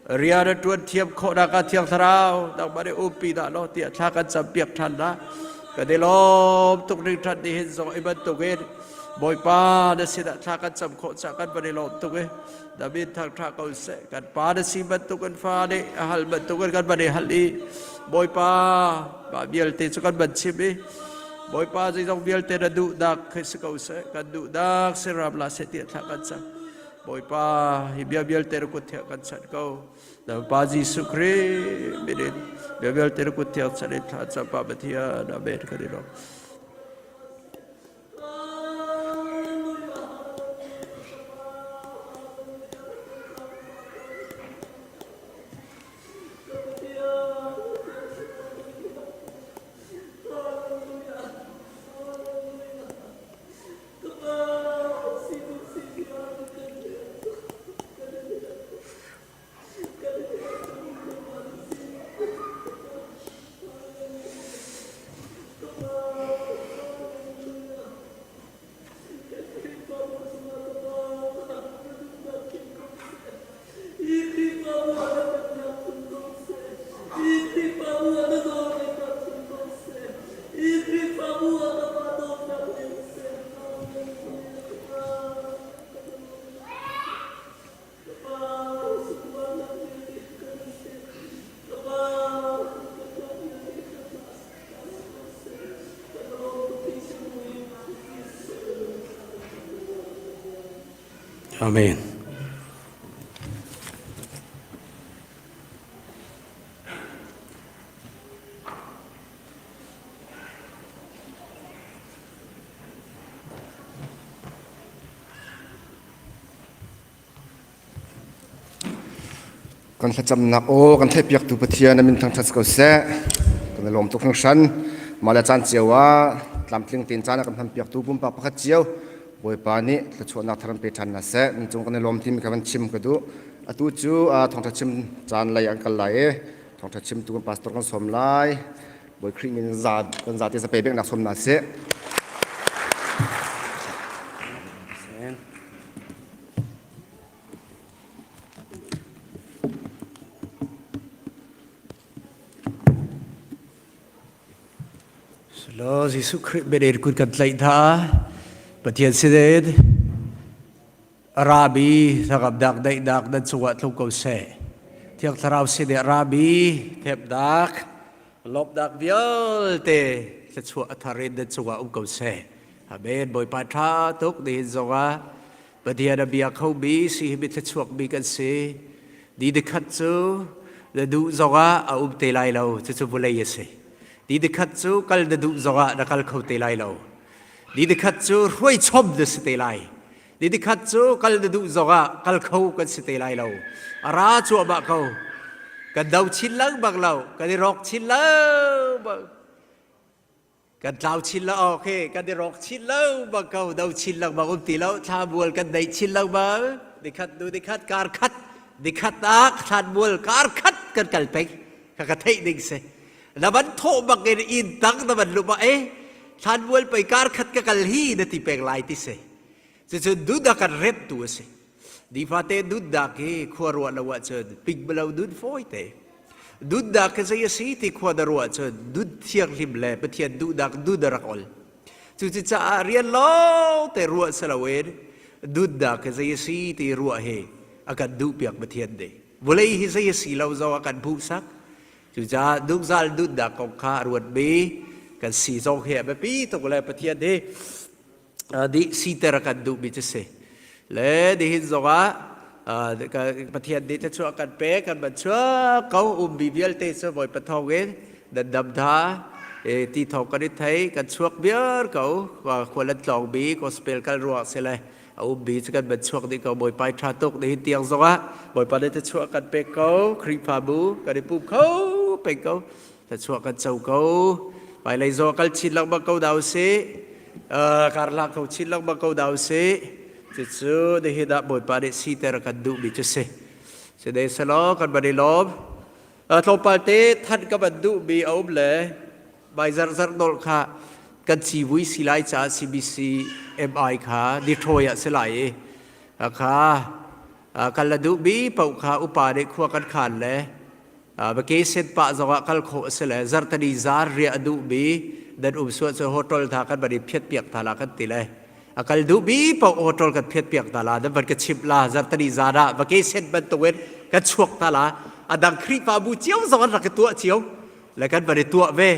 rian a ṭuan thiam khawhnak ah Thiang Thlarau nangmah nih umpi dah law tiah thla kan campiak ṭhan na kan i lawm tuk ning ṭhan nihin zong i bantukin Bawipa na sinah thla kan cam khawh cah kan van i lawm tuk i na min thangṭha ko seh kan pa na si bantukin fa nih a hal bantukin kan van i hal i Bawipa mah vialte cu kan van chim i Bawipa zeizong vialte na duhnak khi si ko seh kan duhnak si ram la seh tiah thla kan cam Bawipa hi bia vialte na kut thiang kan chanh ko na Pa Jesuh Khrih min in bia vialte na kut thiang chanh in thla cam Pa Pathian Amen kan i lawm Amen. Kan thlacamnak aw kan theihpiaktu Pathian a min thangṭhat ko seh. Kan i lawm tuk hringhran. Mah le caan cio ah tlamtling tein caan a kan hmanpiaktu pumpak pakhat cio Bawipa nih thluachuahnak thar an pe ṭhan hna seh. Nan cung kan i lawm timi kha van chim ka duh. Atu cu thawngṭha chim caan lei an kal lai i thawngṭha chimtu kan pastor kan sawm lai. Bawi Khrih min za kan zate zape bek sawm hna sih. Silo Jesuh Khrih beden kun kan tlaih hna. Pathian sinin Rabi thangam daihnak nan cungah tlung ko seh. Thiang Thlarau sin i Rabi thepnak lawmhnak vialte thluachuah a thar in nan cungah um ko seh. Amen. Bawipa ṭha tuk nihin zongah Pathian a bia khomi si hi mi thluachuakmi kan si. Ni nikhat cu na duh zongah a um te lai lo. Cucu vawlei a si. Ni nikhat cu kal na duh zongah na kal kho te lai lo. Ni nikhat cu hruai chom na si te lai. Ni nikhat cu kal na duh zongah kal kho kan si te lai lo. A ra cuahmah ko. Kan do chin lengmang lo. Kan i rawk chin lengmang. Kan tlau chin lo. Okay, kan i rawk chin lengmang ko. Do chin lengmang um ti lo. Thla mual kan nei chin lengmang. Nikhat nu nikhat kar khat. Nikhat ah thlan mual kar khat kan kal peng. Ka ka theih ding si. Na van thawh bak in inn tang na van luh eh thlan mual pei kar khat ka kal hi na ti peng lai ti si. Cucu dud a kan remhtu a si. Nifate duddak hi khua ruah lo ahcun ping lo dud fawi te. Duddak hi zei a si ti khua na ruah ahcun dud thianghlim le Pathian duhnak dud a rak ol. Cucaah rian lawng te ruah si loin duddak hi zei a si ti ruah hi a kan duhpiak Pathian nih. Vawlei hi zei a si lo zong a kan hmuhsak. Cucaah dungzal dudnak kong kha a ruatmi kan si zong hi a biapi tuk le Pathian hi dih siter a kan duhmi cu si le nihin zongah Pathian nih thluachuah kan pek kan van chuak ko ummi vialte cu Bawipa thawng in nan dam hna ti thawng kan i thei kan chuak viar ko khual an tlawngmi gospel kal ruang si le a ummi cu kan van chuak dih ko Bawipa i ṭha tuk nihin tiang zongah Bawipa nih thluachuah kan pek ko Khrihfabu kan i pum kho peng ko Thluachuah kan co ko. Hmailei zaw kal chin lengmang ko dah usih. Karhlang ko chin lengmang ko dah usih. Cucu nihin ah Bawipa nih siter kan duhmi cu si. Sidei selaw kan van i lawm. Tlawmpal te than ka van duhmi a um le mai zarh zarh nolh kha kan civui si lai caah CBC MI kha Detroit ah si lai i kha kan la duhmi paoh kha upa nih khua kan khan le vacation pah zongah kal khawh a si le zarhtani zar riah a duhmi nan um suah cu hotel tha kan van i phiat piak hna la kan ti le a kal duhmi paoh hotel kan phiat piak hna la nan van ka chimh la zarhtani zan ah vacation bantukin kan chuak hna la a dang Khrihfabu cio zong an rak i tuah cio le kan van i tuah ve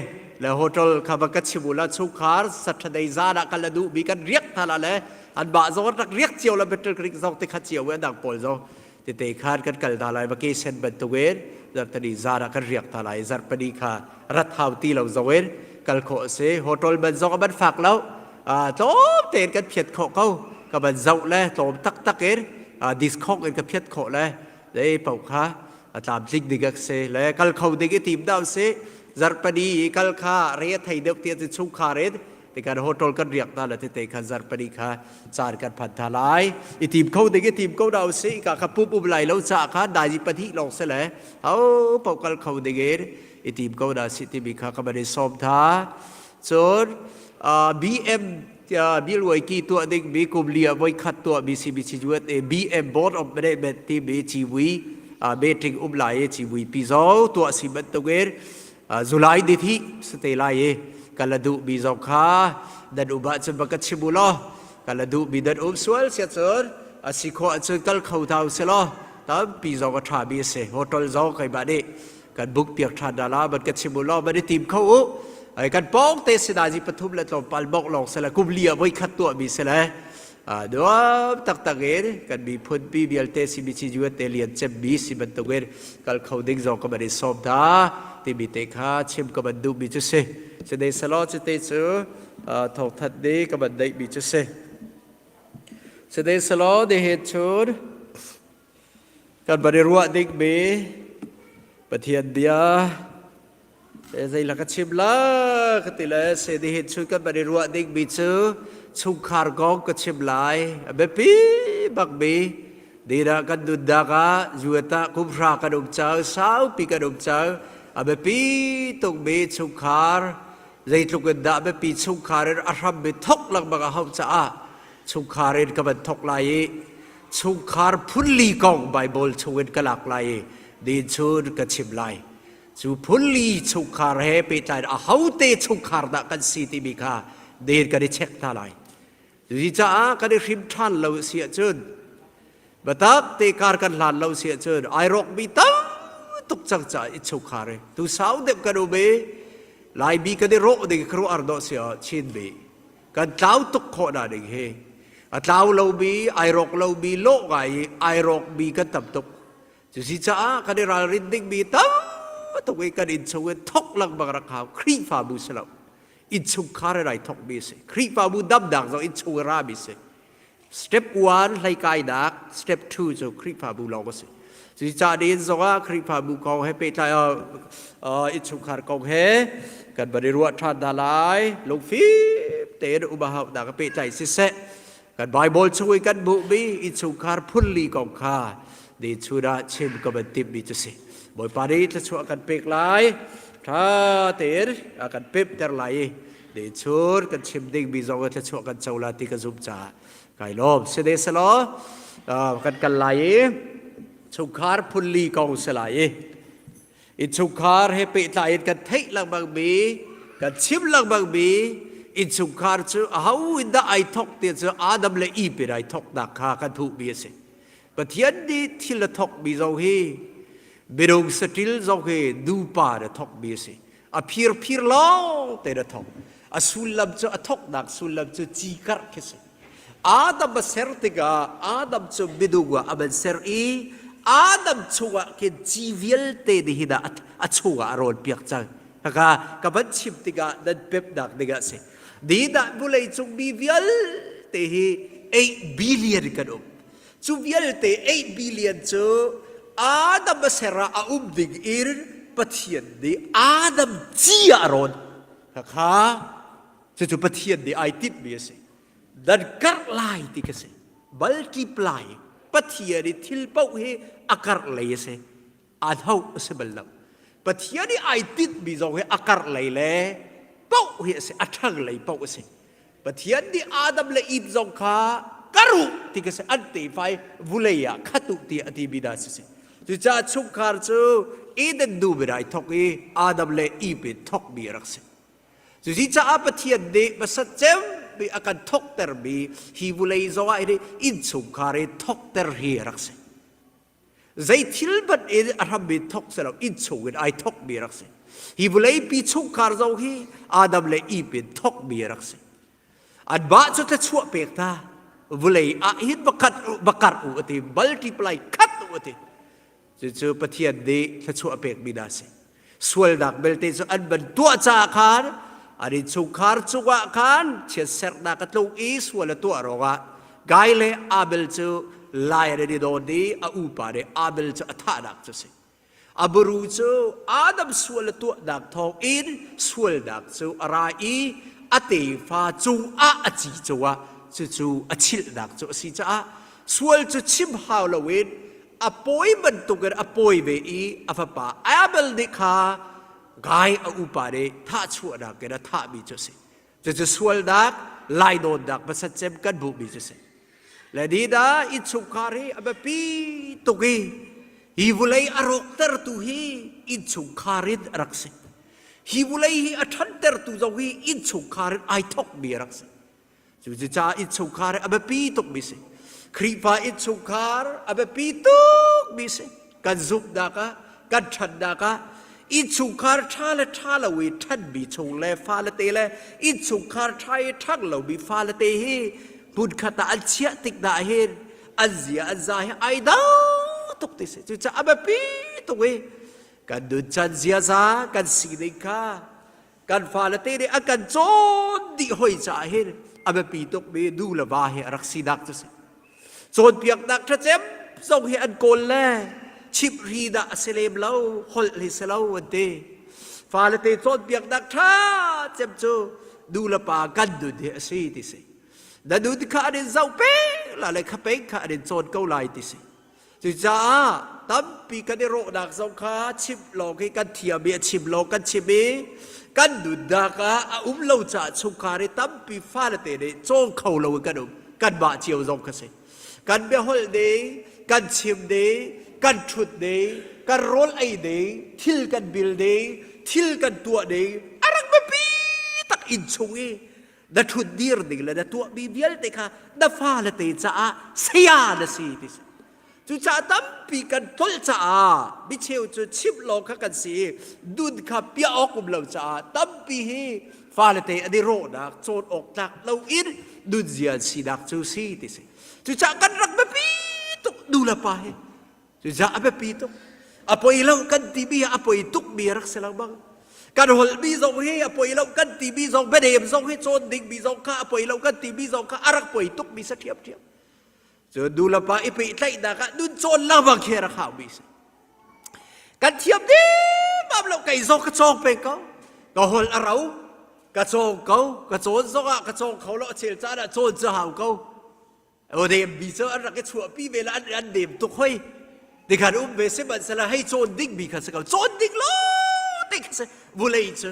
le hotel kha van ka chim u la chungkhar Saturday zan ah kal a duhmi kan riak hna la le an mah zong an rak riak cio la Battle Creek zong te kha cio an dang pawl zong tete khan kan kal hna lai vacation bantukin zarhtani zan ah kan riak hna lai zarhpani kha rat hau ti lo zong in kal khawh a si hotel man zong a man fak lo tlawm tein kan phiat khawh ko ka ban zoh le tlawm taktak in discount in ka phiat khawh le zei paoh kha a tlamtling ding a si le kal kho ding i tim dah si zarhpani i kal kha re a thei deuh tiah chungkhar in Tikhan hotel kan riak hna le tete khan zarpani kha caan kan phan tha lai. I tim kho ding i tim ko da usih ka kha pup um lai lo ca kha dai pahnih lawng se le ho po kal kho ding in i tim ko da si timi kha ka ban i sawm tha. Cun BM Bill ki tuah ding mi kum li ah voi khat tuah mi CBC USA BM Board of Management timi civui meeting um lai i civui pi zo tuah si bantukin July ni thi si te lai i kan la duh mi zong kha nan um ahcun va ka chim u law kan la duh mi nan um sual sia cun a si khawh ahcun kal kho hna u si law tampi zong a ṭha mi a si hotel zong keimah nih kan book piak ṭhan hna la van ka chim u law van i tim kho u ai kan pawng te sinazi pathum le tlawmpal bok lawng se le kum li ah voi khat tuah mi si le nuam taktak in kan miphun pi vialte CBC USA lian cemmi si bantukin kal kho ding zong ka van i sawm hna timi te kha chim ka van duhmi cu si. Cune selaw cite cu thawngthat nih ka van neihmi cu si. Cune selaw nihin chun kan van i ruah dingmi Pathian bia zei la ka chim la ka ti le se nihin chun kan van i ruah dingmi cu chungkhar kong ka chim lai a biapi bakmi. Dira kan nunnak ah zuata kumhra kan um cang, saupi kan um cang. A biapi tukmi chungkhar zeitluk in dah biapi chungkhar in a hrammi thok lengmang a hauh caah chungkhar in ka van thok lai i chungkhar phunli kong Bible chungin ka lak lai i din chun ka chim lai. Cu phunli chungkhar he pehtlai in ahote chungkhar dah kan si timi kha din kan i check hna lai. Cucaah kan i hrim ṭhan lo si ahcun biatak te kar kan hlan lo si ahcun ai rawkmi tam tuk cang caah i chungkhar hi tu sau deuh kan um i Laimi kan i rawh ding khuaruah ar dawh si ah Chinmi kan tlau tuk khawh na ding hi a tlau lomi ai rawk lomi lawh ngai i ai rawkmi kan tam tuk. Cusi caah kan i ralrin dingmi tam tuk i kan innchung in thok lengmang rak hau Khrihfabu si lo. Innchungkhar in ai thokmi si. Khrihfabu damnak zong innchung in rami si. Step 1 hleikainak, step 2 cu Khrihfabu lawng a si. Cucaah nihin zongah Khrihfabu kong he pehtlai innchungkhar kong he kan van i ruah ṭhan hna lai. Lungfim tein um a hauhnak a pehtlai siseh, Kan Bible chung i kan hmuhmi innchungkhar phunli kong kha ni chun ah chim ka van timhmi cu si. Bawipa nih thluachuah kan pek lai, ṭha tein a kan pemhter lai i ni chun kan chim dingmi zong in thluachuah kan co lai ti ka zumh caah kai lawm. Si ne selaw kan kal lai i chungkhar phunli kong si lai i Innchungkhar he pehtlai in kan theih lengmangmi, kan chim lengmangmi innchungkhar cu aho in dah ai thok ti cu Adam le Eve in ai thoknak kha kan thuhmi a si. Pathian nih thil a thokmi zong hi minung saṭil zong hi nupa in a thokmi a si. A phirphir lawng tein a thok. A sullam cu a thoknak sullam cu ci karh khi si. Adam a ser tikah Adam cu minung ah a van ser i Adam chungah khin ci vialte nih hin a chungah a rawn piak cang. Haka ka van chim tikah nan pemnak ding ah si. Ni dah vulei cung mi vialte hi 8 billion kan um. Cu vialte 8 billion cu Adam a ser ah a um ding in Pathian nih Adam ci ah a rawn. Haka Cucu Pathian nih ai tinhmi a si. Dan karh lai ti ka si. Multiply. Pathian i thil paoh hi a karh lei a si. Aa hloh a si bal lo. Pathian i ai tinhmi zong hi a karh lei le paoh hi a si. A ṭhang lei paoh a si. Pathian nih Adam le Eve zong kha karuh ti ka si. An tefa i vulei ah khat u tiah a timi hna si si. Cucaah chungkhar cu Eden dum in ai thawk i Adam le Eve in thawkmi a rak si. Cucaah Pathian nih hmasat cemmi a kan thawktermi hi vulei zongah hin innchungkhar i thawkter hi a rak si. Zei thil hmanh in a hrammi thawk si lo, innchung in ai thawkmi a rak si. Hi vuleipi chungkhar zong hi Adam le Eve in thawkmi a rak si. Anmah cu thluachuah pek hna. Vulei ah hin va khat u, va karh u a ti, multiply khat u a ti. Cucu Pathian nih thluachuah pekmi hna a si. Sualnak belte cu an van tuah caah khan an innchungkhar cungah khan chiatserhnak a tlung i sual a tuah ruangah Gai le Abel cu lai an i dawn i a upa nih Abel cu a thahnak cu a si. A buru cu Adam sual a tuahnak thawng in sualnak cu a ra i a tefa cungah a ci cungah cucu a chilhnak cu a si caah sual cu chim hau loin a pawi bantukin a pawi ve i a fapa Abel nih kha Gai a upa nih thahchuahnak in a thahmi cu a si. Cucu sualnak, lainawnnak hmasat cem kan hmuhmi cu a si. Le ni dah innchungkhar hi a biapi tuk i hi vulei a rawktertu hi innchungkhar in a rak si. Hi vulei hi a ṭhantertu zong hi innchungkhar in ai thawkmi a rak si. Cucaah innchungkhar a biapi tukmi si. Khrihfa innchungkhar a biapi tukmi si. Kan zumhnak ah, kan ṭhannak ah innchungkhar ṭha le ṭha lo i ṭhanmi chung le fale te le innchungkhar ṭha i ṭhang lomi fale te hi hmunkhat ah an chiah tik hna hin an zia an za hi ai dang tuk ti si. Cucaah a biapi tuk i kan nuncan ziaza kan sining kha kan fale te nih a kan cawn dih hoi caah hin a biapi tukmi nu le va hi a rak sinak cu si cawnpiaknak ṭhacem zong hi an kawl le chimhri dah a si lem lo holh hi si lo an ti fale te cawnpiaknak ṭha cem cu nu le pa kan nun hi a si ti si na nun kha an in zoh peng la le kha peng kha an in cawn ko lai ti si. Cucaah tampi kan i rawhnak zong kha chimh lawng hi kan thiam i a chim lawng kan chim i kan nunnak ah a um lo caah chungkhar i tampi fale te nih cawng kho lo in kan um. Kanmah cio zong kha si. Kan biaholh ding, kan chim ding, kan ṭhut ding, kan rawl ei ding, thil kan bil ding, thil kan tuah ding, a rak biapi tak inn chung i na ṭhut dir ding le na tuahmi vialte kha na fale te caah saya na si ti si. Cucaah tampi kan tlolh caah micheu cu chimh lawng kha kan si i dun kha piah awk um lo caah tampi hi fale te an i rawhnak cawn awk tlak loin nunzia an sinak cu si ti si. Cucaah kan rak biapi tuk nu le pa hi. Cucaah a biapi tuk. A poi lo kan timi a poi tukmi a rak si lo bang. Kan holhmi zong hi a poi lo kan timi zong bianem zong hi cawn dingmi zong kha a poi lo kan timi zong kha a rak poi tukmi sa ṭhiamṭhiam. Cu nu le pa i pehtlaihnak ah nun cawn lengmang khi a rak haumi si. Kan thiam dimam lo kei zong ka cawng peng ko. Ka holh a ro, ka cawng ko, ka cawn zong ah ka cawng kho lo a chel caan ah cawn cu hau ko. O dem bi cu an rak i chuahpi ve la an an dem tuk hoi. Tikhan um ve sihmanhsehlaw hei cawn ding mi kha si ko. Cawn ding lo te kha si. Vulei cu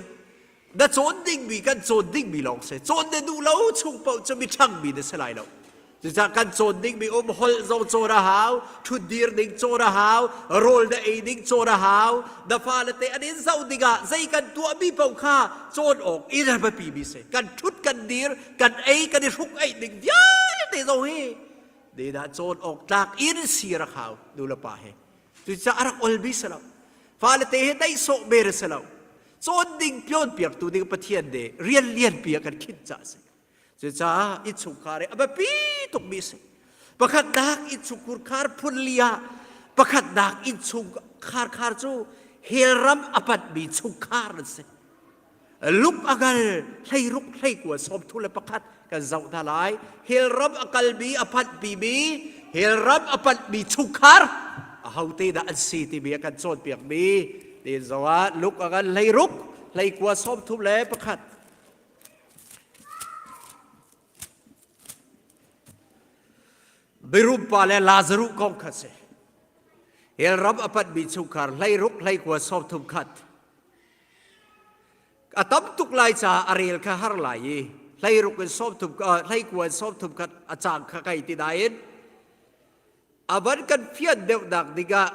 na cawn dingmi kan cawn dingmi lawng si cawn na duh lo chung paoh cu mi ṭhangmi na si lai lo cucaah kan cawn dingmi um holh zong cawn a hau ṭhutdir ding cawn a hau rawl na ei ding cawn a hau na fale te an in zoh dingah zei kan tuahmi paoh kha cawn awk in a biapi mi si kan ṭhut kan dir kan ei kan i hruk eih ding vialte zong hi dah cawn awk tlak in sir a hau nu le pa he cucaah a rak olmi si lo fale te he daih sawh mer si lo Cawn ding piawnpiaktu ding Pathian nih rian lianpi a kan khinh caah a si. Cucaah innchungkhar hi a biapi tukmi a si. Pakhatnak innchungkhur khar phun li ah pakhatnak innchungkhar khar cu hell ram a panhmi chungkhar an si. Luk a kal hleiruk hleikua sawmthu le pakhat kan zoh hna lai. Hell ram a kalmi a phanhpimi hell ram a panhmi chungkhar ahote dah an si timi a kan cawnpiakmi tiin zoh ah Luk a kan hleiruk hleikua 31 le pakhat. Birum pa le Lazaruh kong kha si. Hell ram a panhmi chungkhar hleiruk hleikua 30 khat. A tam tuk lai caah a rel kha har lai i hleiruk in 30 hleikua in 30 khat a cang kha kai ti nain a van kan fian deuhnak dingah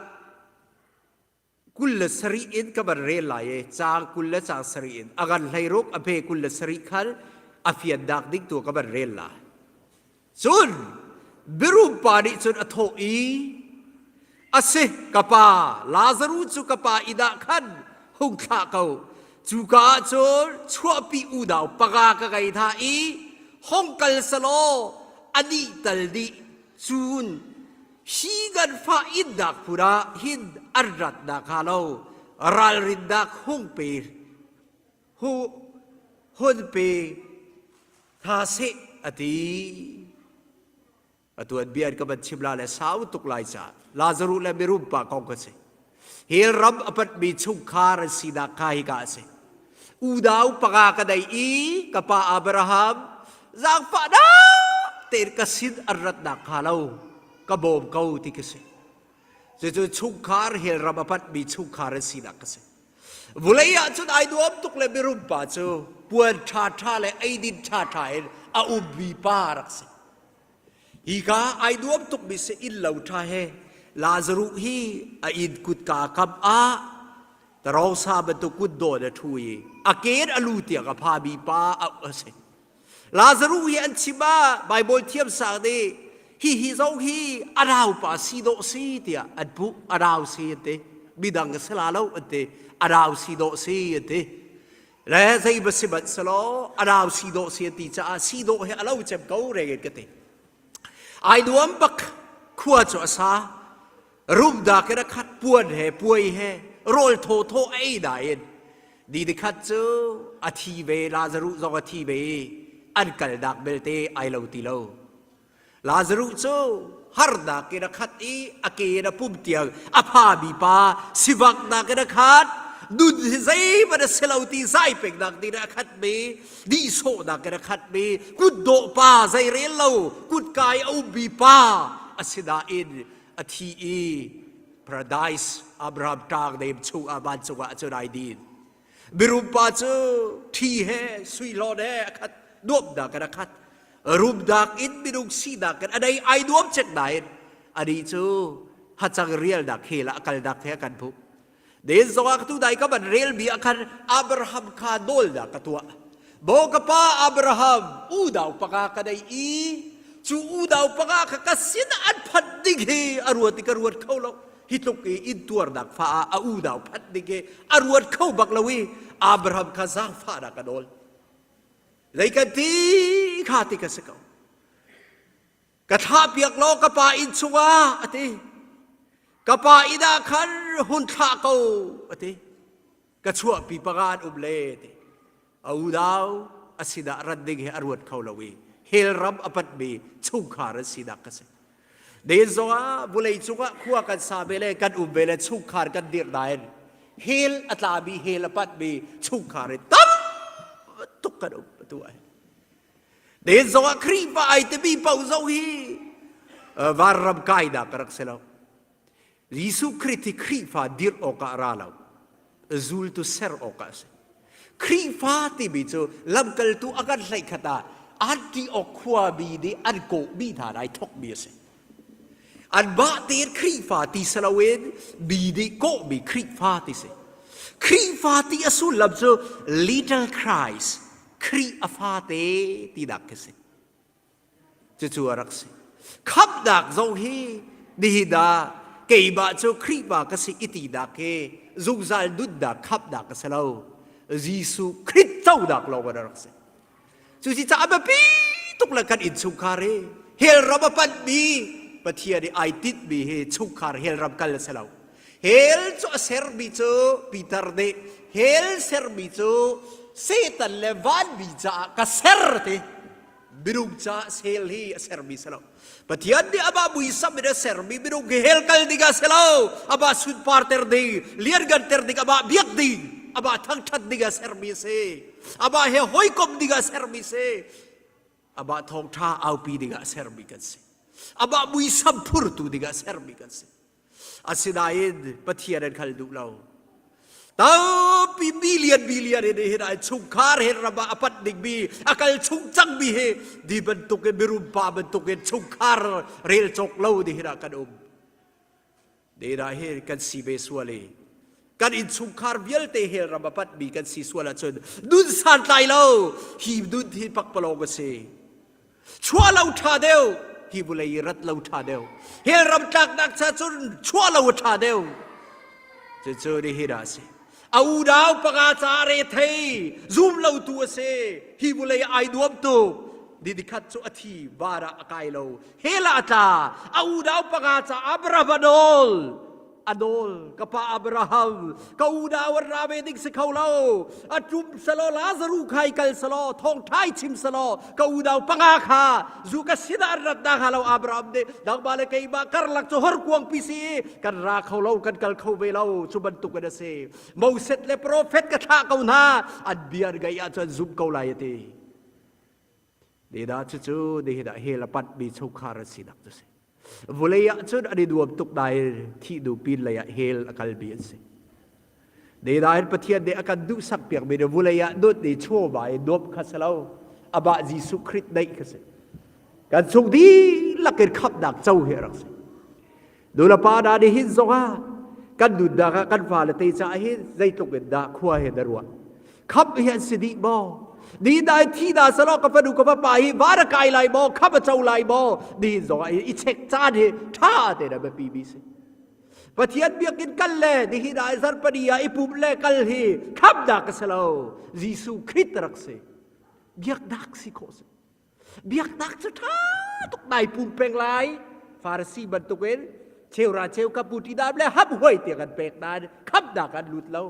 27 in ka van rel lai i caang 20 le caang sarih in a ngan hleiruk a hme 27 khan a fiannak ding tu ka van rel lai. Cun birum pa nih cun a thawh i, A si, ka pa, Lazaru cu ka pa inn ah khan hung thlah ko. Cuka ah cun chuahpi unau panga ka ngei hna i hong kal selaw anih tal nih cun hi nganfah innak hmun ah hin an rat nakhnga lo ralrinnak hung pe hun pe hna seh a ti. Atu an bia ka van chim la le sau tuk lai caah Lazaruh le mirum pa kong ka si. Hell ram a patmi chungkhar an sinak kha hika a si. Unau panga ka nei i ka pa Abraham zaangfahnak tein ka sin an ratnak hnga lo ka bawm ko ti ka si. Cucu chungkhar hell ram a patmi chungkhar an sinak ka si. Vulei ah cun ai nuam tuk le mirum pa cu puan ṭhaṭha le eidin ṭhaṭha in a ummi pa rak si. Hika ai nuam tukmi si inn lo ṭha he Lazaruh hi a inn kutka kam ah tarawngsa bantuk kutdawn a ṭhu i a ken a lu tiang a phami pa a si. Lazaruh hi an chim ah Baibal thiamsang nih hihi zong hi a naupa si dawh si tiah an puh a nau si an ti midang a si la lo an ti a nau si dawh si an ti le zei va si manh selaw a nau si dawh si an ti caah si dawh hi a lo cem ko reng in ka ti ai nuam bak khua cu a sa rumdak in a khat puan he puai he rawl thawthaw a ei nain ni nikhat cu a thi ve Lazaruh zong a thi ve i an kalnak belte ai lo ti lo Lazaruh cu harnak in a khat i a ke in a pum tiang a phami pa sivaknak in a khat nun hi zeihmanh a si lo ti zai peknak ding in a khatmi nihsawhnak in a khatmi kutdawh pa zeirel lo kutkai a ummi pa asinain. A thi i paradise Abraham ṭaang nem chungah vancung ah cun ai din. Mirum pa cu ṭhi he sui hlawn he a khat nuamnak in a khat. Rumnak in minung sinak in a nei ai nuam cek nain anih cu hacang rialnak hel ah a kalnak he a kan hmuh. Den zongah tu dai ka ban relmi ah khan Abraham kha nawlnak ka tuah. Bo ka pa Abraham unau panga ka nei i cu unau panga kha ka sin an phanh ding hi a ruat i ka ruat kho lo. Hi tluk i intuarnak fa ah a unau phanh ding hi a ruat kho bak lo i Abraham kha zaangfahnak a nawl. Zei kan ti kha ti ka si ko. Ka thlahpiak law ka pa inn chungah a ti. Ka pa inn ah khan hun thlah ko a ti. Ka chuahpi panga an um le ti. A unau a sinah rat ding hi a ruat kho lo i hell ram a patmi chungkhar an sinak ka si. Den zongah vulei cungah khua kan sa ve le kan um ve le chungkhar kan dirh nain hell a tlami hell a patmi chungkhar in tam tuk kan um atu ai. Den zongah Khrihfa ai timi paoh zoh hi vanram kainak ka rak si lo. Jesuh Khrih hi Khrihfa dirh awkah a ra lo. Zultu ser awkah a si. Khrihfa timi cu lamkaltu a kan hleih khat ah Antioch khuami nih an kawhmi hna lai thawkmi a si. Anmah tein Khrihfa ti si loin mi nih kawhmi Khrihfa ti si. Khrihfa ti a sullam cu Little Christ, Khrih a fate tinak khi si. Cucu a rak si. Khamhnak zong hi nihin ah keimah cu Khrihfa ka si i tinak hi zungzal nunnak khamhnak a si lo. Jesuh Khrih conak lawng in a rak si. Cucaah a biapi tuk le kan innchungkhar hi hell ram a panhmi Pathian i ai tinhmi hi chungkhar hell ram kal a si lo. Hell cu a sermi cu Peter nih hell sermi cu Satan le vanmi caah ka ser ti minung caah hell hi a sermi si lo. Pathian nih amah muisam in a sermi minung hi hell kal ding ah si lo. Amah sunparter ding, liannganter ding, amah biak ding, amah thangṭhat ding ah sermi a si. Amah he hawikom ding ah sermi si. Amah thawngṭha aupi ding ah sermi kan si. Amah muisam phurtu ding ah sermi kan si. Asinain Pathian an khal duh lo. Tampi million billion in hin ai chungkhar he ram ah a panh dingmi a kal chung cangmi hi di bantuk in mirum pa bantuk in chungkhar rel cawk lo ni hin ah kan um. Dena hi kan si ve sual i kan innchungkhar vialte hell ram a panhmi kan si sual ahcun nun santlai lo hi nun hi pakpalawng a si. Chuah lo ṭha deuh hi vulei i rat lo ṭha deuh hell ram tlaknak cha cun chuah lo a ṭha deuh cucu nihin ah a si a unau panga ca re thei zum lo tu a si hi vulei ai nuam tuk ni nikhat cu a thi van ah a kai lo hell ah a tla a unau panga ca Abraham a nawl a nawl ka pa Abraham ka unau an ra ve ding si kho lo a tum selaw Lazaru khai kal selaw thawngṭha chim selaw ka unau panga kha zu ka sinah an rat na hnga lo Abraham nih nangmah le keimah karlak cu horkuang pi si kan ra kho lo kan kal kho ve lo cu bantuk in a si Moses le profet ka thlah ko hna an bia an ngaih ahcun zum ko lai a ti Nidah cucu nihin ah hell a panhmi chungkhar an sinak cu si. Vulei ah cun an i nuam tuk nain thih hnu pin lei ah hell a kalmi an si. Nidah hin Pathian nih a kan duhsak piakmi nih vulei ah nun i chawva i nuamh kha si lo. Amah Jesuh Khrih neih kha si. Kan chung dihlak in khamhnak co hi a rak si. Nulepa hna nih hin zongah kan nunnak ah kan fale te caah hin zeitluk in dah khua he na ruah. Khamh hi an si dih maw? Ni dai thi da salo ka fanu ka fapa hi van a kai lai maw? Khamh a co lai maw? Ni zongah i check caan hi ṭha te na biapi mi si. Pathian biakinn kal le nihin ah zarhpani ah i pum le kal hi khamhnak a si lo. Jesuh Khrist rak si. Biaknak si khawh si. Biaknak cu ṭha tuk nai pum peng lai. Farasi bantukin cheura cheu ka puti dam le hap huai te kan pek nain khamnak an lut lo.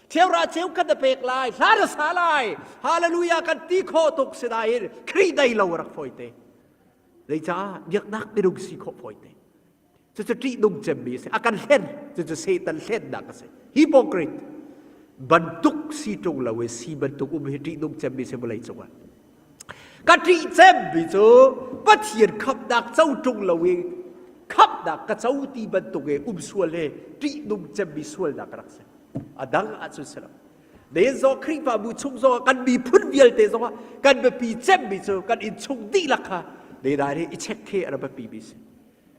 Cheura cheu kan pek lai, hla na sa lai. Hallelujah kan ti khawh tuk sinain Khrih dai lo rak fawi te. Zeicah biaknak minung si khawh fawi te. Cucu ṭihnung cemmi a si. A kan hlen. Cucu Satan hlennak a si. Hypocrite bantuk si ṭung lo i si bantuk um hi ṭihnung cemmi si vawlei cungah. Ka ṭih cemmi cu Pathian khamhnak co ṭung lo i. Khamhnak ka co ti bantuk i um sual he ṭihnung cemmi sualnak a rak si. A dang ahcun si lo. Ne zong Khrihfabu chung zong kan miphun vialte zong ah kan biapi cemmi cu kan innchung dihlak kha ne dai hi i check khi a rak biapi mi si.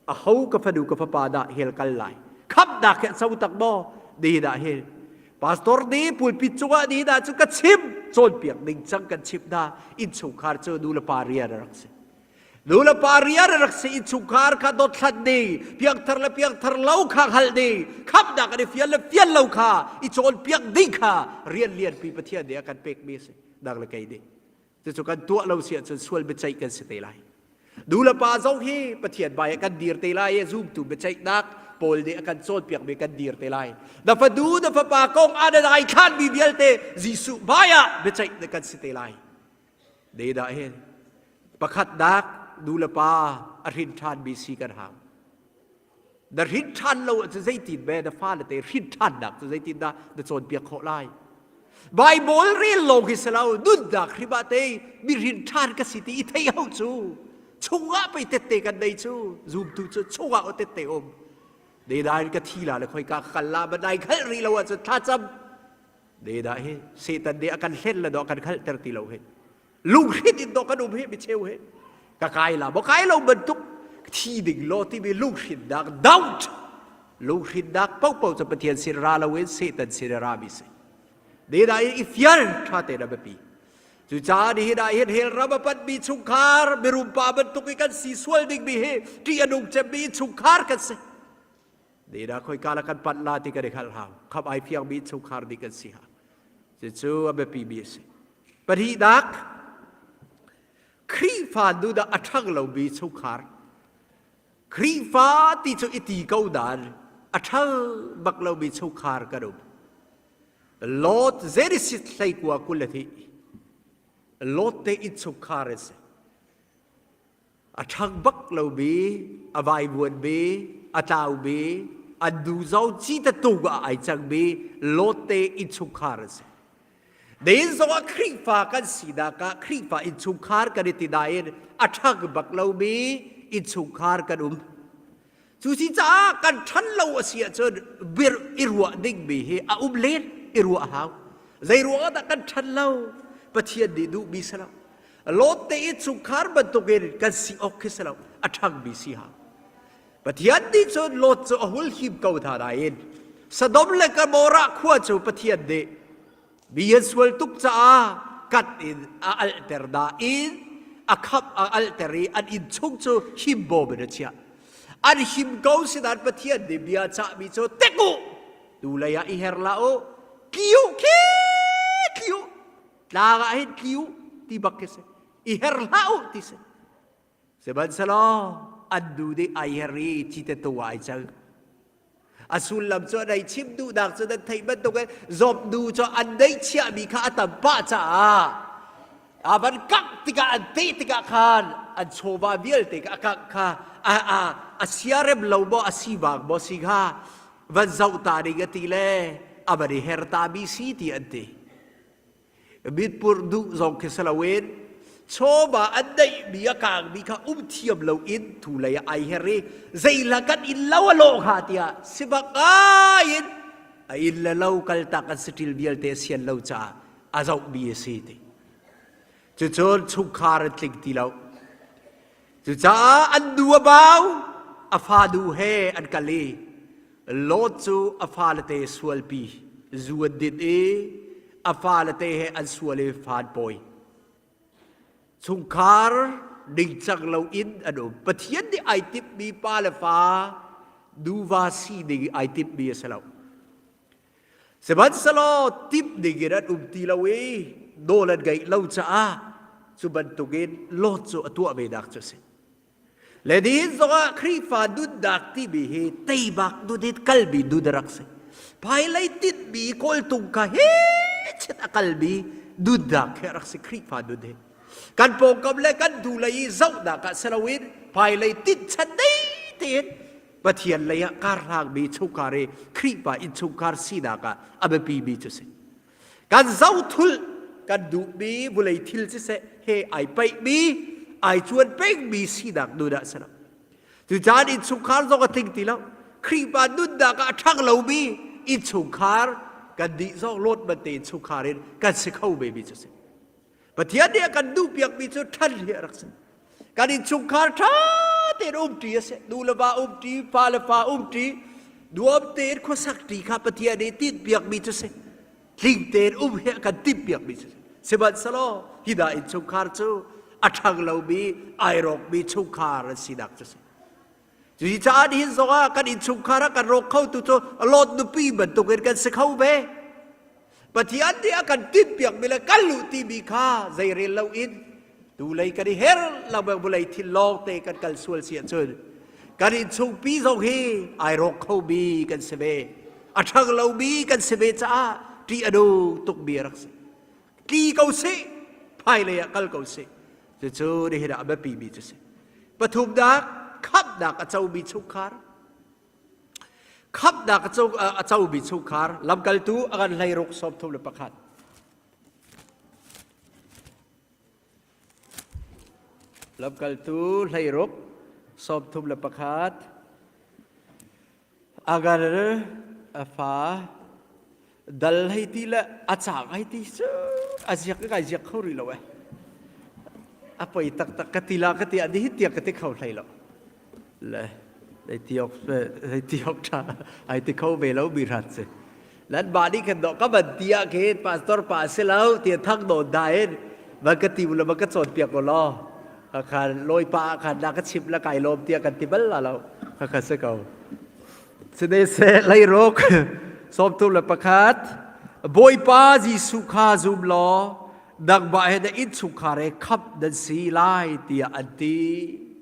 Aho ka fanu ka fapa dah hell kal lai? Khamhnak hi a co tak maw? Ni dah hi Pastor nih pulpit cungah ni dah cu ka chim cawnpiak ning cang kan chimh hna innchungkhar cu nu le pa rian a rak si. Nu le pa rian a rak si innchungkhar kha dothlat ding, piangthar le piangthar lo kha hngalh ding, khamhnak an i fial le fial lo kha i cawnpiak ding kha rian lianpi Pathian nih a kan pekmi a si. Nang le kei nih. Cucu kan tuah lo si ahcun sual biaceih kan si te lai. Nu le pa zong hi Pathian bai ah kan dir te lai i zumtu biaceihnak Paul nih a kan cawnpiakmi kan dir te lai. Na fanu na fapa kong ah na dai thlanmi vialte Jesuh hmai ah biaceih na kan si te lai. Dedah hin pakhatnak nu le pa a hrin ṭhanmi si kan hau. Na hrin ṭhan lo ahcun zeitin be na fale te hrin ṭhannak cu zeitindah na cawnpiak khawh lai? Bible rel lawng hi si lo nunnak hrim ah te mi hrin ṭhan ka si ti i thei ho cu chungah pei tette kan nei cu zumtu cu chungah o tette um dedain ka thi la le khoi ka kal la ba dai khalh rih lo ahcun thlacam Dedah hi Satan nih a kan hlen le dawh a kan khalhter ti lo hi. Lunghrin in dawh kan um hi micheu hi. Ka kai la maw kai lo bantuk thi ding law timi lunghrinnak doubt lunghrinnak paohpaoh cu Pathian sin ra loin Satan sin a rami si. Dedah i fial ṭha tein a biapi. Cucaah nihin ah hin hell ram a panhmi chungkhar mirum pa bantuk i kan si sual dingmi hi ṭih a nung cemmi chungkhar kan si. Deda khoika la kan panh la ti kan i hngalh hau. Kham ai fiangmi chungkhar nih kan si hau. Cucu a biapi mi a si. Pahnihnak, Khrihfa nu dah a ṭhang lomi chungkhar. Khrihfa ti cu i ti ko dan a ṭhang bak lomi chungkhar kan um. Lot Genesis hleikua 20 le hnih. Lot te innchungkhar an si. A ṭhang bak lomi, a vaivuanmi, a tlaumi, an nu zong citatung ah ai cangmi Lot-te innchungkhar an si. Nihin zongah Khrihfa kan sinak ah Khrihfa innchungkhar kan i ti nain a ṭhang bak lomi innchungkhar kan um. Cu si caah kan ṭhan lo a si ahcun bir i ruah dingmi hi a um len i ruah a hau. Zei ruangah dah kan ṭhan lo? Pathian nih duhmi si lo. Lot te i chungkhar bantukin kan si awk khi si lo. A ṭhangmi si hau. Pathian nih cun Lot cu a hul him ko hna nain Sodom le Gomorrah khua cu Pathian nih Mi an sual tuk caah kat in a alhter nain a khamh a alhter i an inn chung cu himbawm in a chiah. An him ko sinain Pathian nih bia a cahmi cu tek u, tu lei ah i her hlah u, tli u khi tli u, tlang ah hin tli u ti bak khi si. I her hlah u ti si. Sihmanhsehlaw an nu nih ai her i cite tu ah ai cang. A sullam cu an ei chim duhnak cu nan theih bantukin zawmnu cu an neihchiahmi kha a tam pah caah a van kangh tikah an teh tikah khan an chawva vialte a kangh kha a, a, a siarem lo maw a sivang maw si kha van zoh ta ding a ti le a van i her ta mi si ti an ti. Mitpurh duh zong khi si loin chawva an neihmi a kaangmi kha um thiam loin thu lei ah ai her i zeihla kan inn lo a lawh hnga tiah sifak ngai in a inn le lo kaltak an saṭil vialte sian lo caah a zohmi a si ti. Cucun chungkhar an tling ti lo. Cucaah an nu a bau, a fa nu he an kal i Lot cu a fale te sualpi zu an din i a fale te he an sual i fa an pawi. Chungkhar ningcang loin an um. Pathian nih ai timhmi pa le fa nuva sining ai timhmi a si lo. Sihmanhsehlaw timh ding in an um ti lo i nawl an ngeih lo caah cu bantukin Lot cu a tuah ve nak cu a si. Le nihin zongah Khrihfa nunnak timi hi teimak nun in kalmi nun a rak si. Hmailei tinhmi kawltung kha he chet a kalmi nunnak hi a rak si Khrihfa nun hi. Kan pawngkam le kan hnulei i zohnak ah si loin hmailei tinhchan dei tein Pathian lei ah karhlangmi chungkhar i Khrihfa innchungkhar sinak ah a biapimi cu si. Kan zothulh kan duhmi vulei thil siseh he ai paihmi ai cuan pengmi sinak nun ah si lo. Cucaah innchungkhar zong a tling ti lo. Khrihfa nunnak ah a ṭhang lomi innchungkhar kan nih zong lawt man te innchungkhar in kan si kho ve mi cu si. Pathian nih a kan duhpiakmi cu ṭhan hi a rak si. Kan innchungkhar ṭha tein umṭi a si. Nu le va umṭi, pa le fa umṭi, nuam tein khuasak ṭi kha Pathian nih tinhpiakmi cu si. Tling tein um hi a kan timhpiakmi cu si. Sihmanhsehlaw hi dah innchungkhar cu a ṭhang lomi, ai rawkmi chungkhar an sinak cu si. Cuci caah nihin zongah kan innchungkhar ah kan rawk kho tu cu Lot nupi bantukin kan si kho ve. Pathian nih a kan tinhpiakmi le kan luh timi kha zeirel loin tulei kan i her lengmang vulei thil lawng te kan kal sual si ahcun kan innchungpi zong hi ai rawk khomi kan si ve. A ṭhang lomi kan si ve caah ṭih a nung tukmi a rak si. Tli ko sih, hmailei ah kal ko sih. Cucu nihin ah a biapimi cu si. Pathumnak, khamhnak a comi chungkhar. Khamhnak a, co, a comi chungkhar, lamkaltu a kan hleiruk 31. Lamkaltu hleiruk 31. Agar a fa dal hei ti le a cang hei ti cu a ziak kai ziak kho rih lo eh. A poi taktak ka ti la ka ti a ni tiang ka ti kho hlei lo. Le dei ti ok dei ti ok tha ai ti kho ve lo mi rat si. Lan ba ni kan do ka ban ti ah khin pastor pa si lo ti thang do da in van ka ti la ka chawn piak ko law. Khan loi pa khan na ka chim la kai lom tia kan ti bal la lo. Kha kha se ko. Sine se leiruk 31 Bawipa Jesuh kha zum law nangmah he na innchungkhar he khamh nan si lai tiah an ti.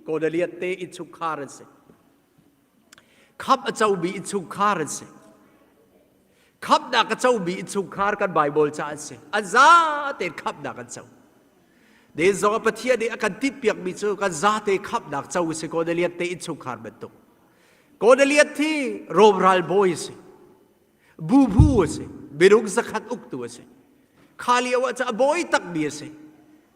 Kornelias te innchungkhar an si. Khamh a comi innchungkhar an si. Khamhnak a comi innchungkhar kan Bible ca an si. An za tein khamhnak an co. Den zong ah Pathian nih a kan timhpiakmi cu kan zate khamhnak co si Kornelias te innchungkhar bantuk. Kornelias hi Rom ralbawi a si. Bubu a si. Minung zakhat uktu a si. Kha lio ah a bawi takmi a si.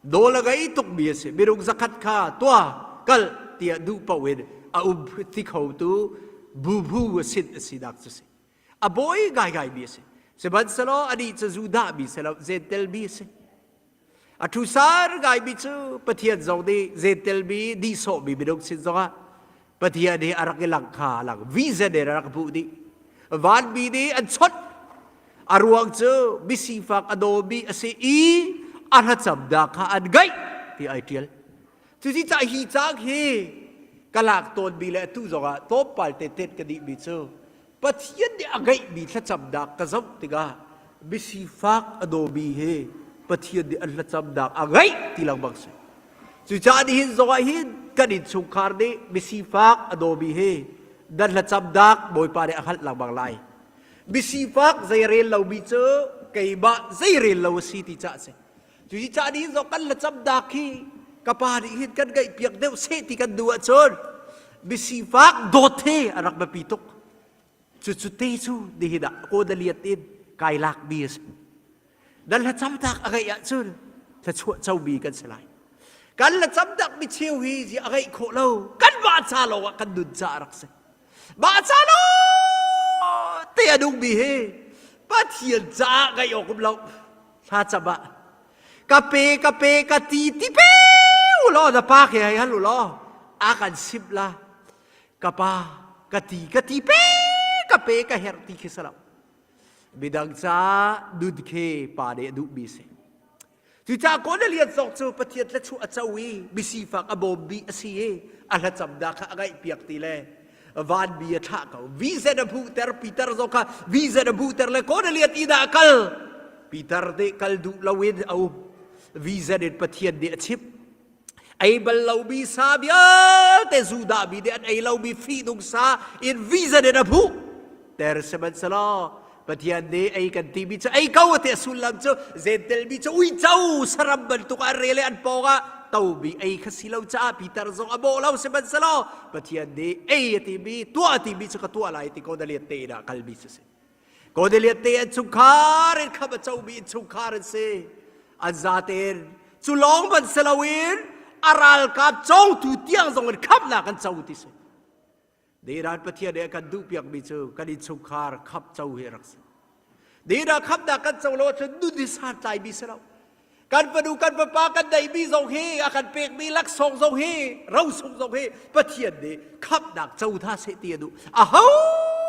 Nawl a ngei tukmi a si. Minung zakhat kha tua kal tiah duh paoh in a um ti khotu bubu a sin a sinak cu si. A bawi ngaingaimi a si. Sihmanhsehlaw anih cu Judah mi si lo, Gentel mi a si. A ṭhusar ngaimi cu Pathian zong nih Gentel mi nihsawhmi minung sin zongah Pathian hi a rak i lang kha a lang. Vision in a rak hmuh dih. Vanmi nih an chawnh. A ruang cu misifak a dawmi a si i a thlacamnak kha an ngaih ti ai ṭial. Cuci cah hi caang hi ka lak tawnmi le atu zongah tlawmpal te tet ka dihmi cu Pathian nih a ngeihmi thlacamnak ka zoh tikah misifak a dawmi hi Pathian nih an thlacamnak a ngeih ti lengmang si. Cucaah nihin zongah hin kan innchungkhar nih misifak a dawmi hi nan thlacamnak Bawipa nih a hngalh lengmang lai. Misifak zeirel lomi cu keimah zeirel lo a si ti cah a si. Cuci cah nih zong kan thlacamnak hi ka pa nih hin kan ngaihpiak deuh seh ti kan duh ahcun misifak dawt hi a rak biapi tuk. Cucu te cu nihin ah Kodaliat in kai lakmi a si. Nan thlacamnak a ngeih ahcun thluachuah comi kan si lai. Kan thlacamnak mi cheu hi a ngeih khawh lo. Kan mah ca lawng ah kan nun ca a rak si. Mah ca lawng te a nungmi hi Pathian caah ngaih awk um lo. Thlacam ah ka pe ka pe ka ti ti pe u law na pa ke hei hal u law a kan simh la ka pa ka ti ka ti pe ka pe ka herh ti khi si lo midang ca nun khi pa nih a duhmi si Cucaah Kornelias zong cu Pathian thluachuah a co i misifak a bawmmi a si i a hlacamnak kha a ngaihpiak ti le vanmi a thlah ko. Vision a hmuhter Peter zong kha vision a hmuhter le Kornelias inn ah a kal. Peter nih kal duh loin a um. Vision in Pathian nih a chimh. Ei bal lomi sa vialte Judah mi nih an ei lomi fihnung sa in vision in a hmuh. Ter sihmanhsehlaw Pathian nih ei kan timi cu ei ko ti a sullam cu Gentel mi cu uico saram bantuk an rel i an pawng ah tomi ei kha si lo caah Peter zong a bawh lo sihmanhsehlaw Pathian nih ei a timi tuah a timi cu ka tuah lai ti Kornelias te inn ah kalmi cu si. Kornelias te an chungkhar in kham a comi innchungkhar an si. An zatein cu lawng ban si loin a ralkap cawngtu tiang zong in khamnak an co ti si. Iran Pathian nih a kan duhpiakmi cu kan innchungkhar khap co hi a rak si. Dina khamnak kan co lo ahcun nun hi santlaimi si lo. Kan fanu kan fapa kan neihmi zong hi a kan pekmi laksawng zong hi rosung zong hi Pathian nih khamnak co hna seh ti a duh. Aho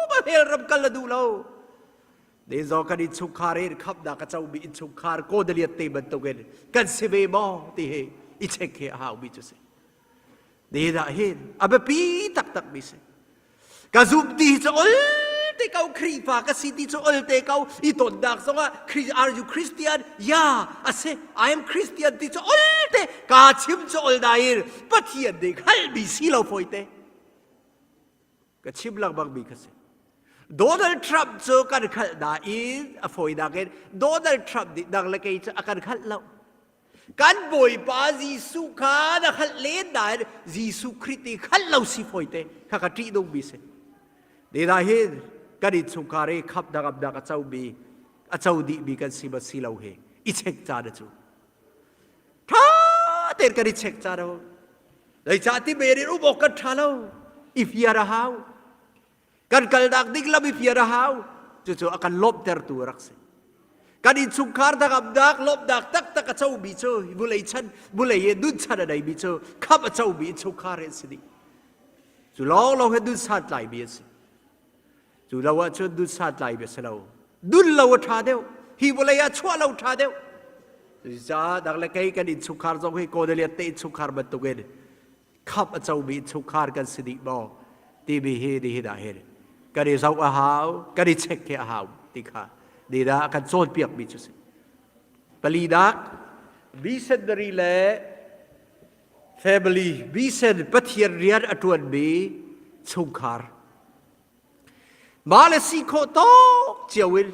hmanh hell ram kal a duh lo. Ne zong kan innchungkhar in khamnak a comi innchungkhar Kodaliat te bantukin kan si ve maw ti hi i check hi a haumi cu si. Nihin ah hin a biapi taktakmi si. Ka zumh ti cu ol te ko Khrihfa ka si ti cu ol te ko i tonnak zongah are you Christian? Yeah, a si. I am Christian ti cu ol te ka chim cu ol nain Pathian nih hngalhmi si lo fawi te. Ka chim lengmang mi ka si. Donald Trump cu kan khalh nain a fawinak in Donald Trump nih nang le kei cu a kan khalh lo. Kan Bawipa Jesuh kha na khalh len nain Jesuh Khrih ti khalh lo si fawite kha ka ṭih dungmi si. Nina hin kan innchungkhar i khap dangamnak a comi a co dihmi kan si ma si lo hi i check caan a cu. Ṭha tein kan i check caan a um. Zeicah ti men in um awk kan ṭha lo. I fiar a hau. Kan kalnak ding lam i fiar a hau. Cucu a kan lawmhtertu a rak si. Kan innchungkhar dangamnak lawmhnak taktak a comi cu vulei chan vulei i nun chan a neimi cu khamh a comi innchungkhar hi an si dih. Cu lawnglawng hi nun santlaimi an si. Cu lo ahcun nun santlaimi a si lo. Nun lo a ṭha deuh. Hi vawlei ah chuah lo ṭha deuh. Cucaah nang le kei kan innchungkhar zong hi Cornelius te innchungkhar bantukin khamh a comi innchungkhar kan si dih maw timi hi nihin ah hin kan i zoh a hau kan i check hi a hau ti kha nihin ah a kan cawnpiakmi cu si palinak missionary le family mission Pathian rian a ṭuanmi chungkhar mah le si khawh tawk cio in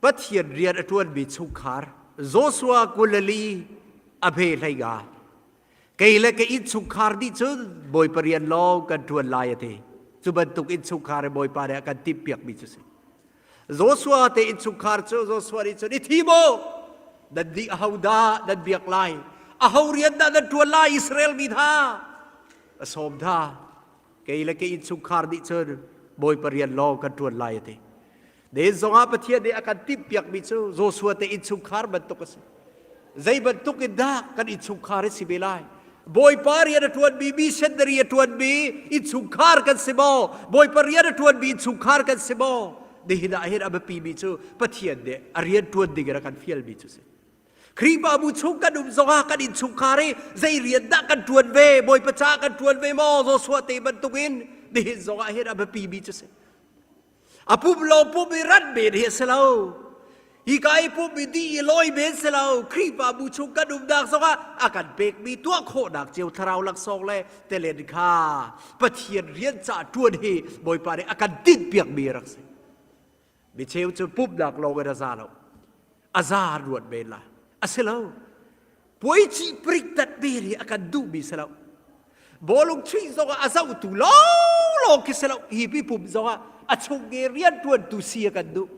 Pathian rian a ṭuanmi chungkhar Joshua 24 a hme hlei nga. Kei le ka innchungkhar nih cun Bawipa rian lawng kan ṭuan lai a ti. Cu bantuk innchungkhar i Bawipa nih a kan timhpiakmi cu si. Joshua te innchungkhar cu Joshua nih cun i thim u! Nan nih ahodah nan biak lai? Aho rian dah nan ṭuan lai Israel mi hna? A sawm hna. Kei le ka innchungkhar nih cun Bawipa rian lawng kan ṭuan lai a ti. Den zongah Pathian nih a kan timhpiakmi cu Joshua te innchungkhar bantuk a si. Zei bantuk in dah kan innchungkhar hi si ve lai? Bawipa rian a ṭuanmi, missionary a ṭuanmi innchungkhar kan si maw? Bawipa rian a ṭuanmi innchungkhar kan si maw? Nihin ah hin a biapimi cu Pathian nih a rian ṭuan ding in a kan fialmi cu si. Khrihfabu chung kan um zongah kan innchungkhar i zei rian dah kan ṭuan ve? Bawipa caah kan ṭuan ve maw? Joshua te bantukin nihin zongah hin a biapimi cu si. A pum lo pum i rat men hi a si lo. Hika i pum i dih i lawi men si lo. Khrihfabu chung kan umnak zongah a kan pekmi tuah khawhnak cio thlarau laksawng le telen kha Pathian rian ca ṭuan hi Bawipa nih a kan tinhpiakmi a rak si. Micheu cu pumhnak lawng in a za lo. A za ruat men la. A si lo. Puaici prik tat ber hi a kan duhmi si lo. Bawlung chuih zongah a zohtu lawnglawng khi si lo. Hi pi pum zongah a chung i rianṭuantu si a kan duh.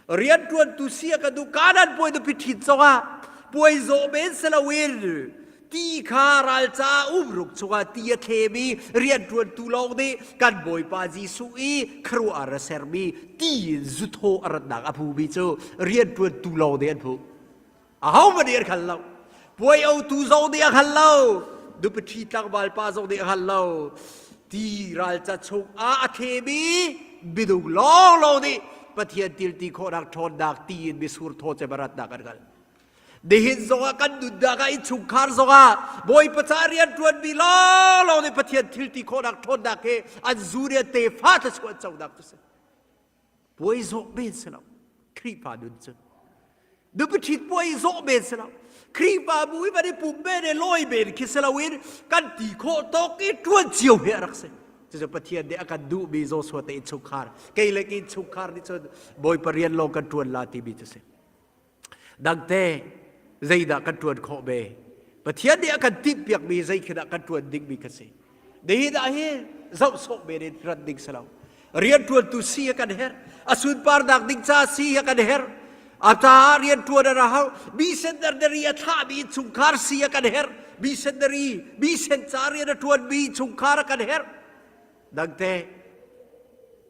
Rianṭuantu si a kan duh. Kanan puai nupi ṭhit zongah puai zawh men si loin ti kha ralca umruk chungah ti a thlemi rianṭuantu lawng nih kan Bawipa Jesuh i khuaruah a sermi ti in zuthaw a ratnak a phumi cu rianṭuantu lawng nih an phu. Ahohmanh nih an hngal lo. Puai otu zong nih a hngal lo. Nupi tlangval pa zong nih a hngal lo. Ti ralca chung ah a thlemi minung lawnglawng nih Pathian tilti khawhnak ṭhawnnak ti in misur thaw cem a ratnak an hngalh. Nihin zongah kan nunnak ah innchungkhar zongah Bawipa ca rianṭuanmi lawnglawng nih Pathian thilti khawhnak ṭhawnnak he an zu nih an tefa thluachuah an conak cu si. Puai zawh men si lo. Khrihfa nun cu. Nupi ṭhit puai zawh men si lo. Khrihfabu i van i pum men i lawi men khi si loin kan ti khawh tawk i ṭuan cio hi a rak si. Cucu Pathian nih a kan duhmi Joshua te innchungkhar, kei le ka innchungkhar nih cun Bawipa rian lawng kan ṭuan la timi cu si. Dangte zeidah kan ṭuan khawh ve? Pathian nih a kan timhpiakmi zei khi dah kan ṭuan dingmi kha si. Nihin ah hin zoh sawh men in rat ding si lo. Rianṭuantu si a kan herh. A sunparnak ding ca si a kan herh. A caah rianṭuan a ra hau. Mi sendardari a thlahmi innchungkhar si a kan herh. Missionary, mission ca rian a ṭuanmi chungkhar a kan herh. Dangte,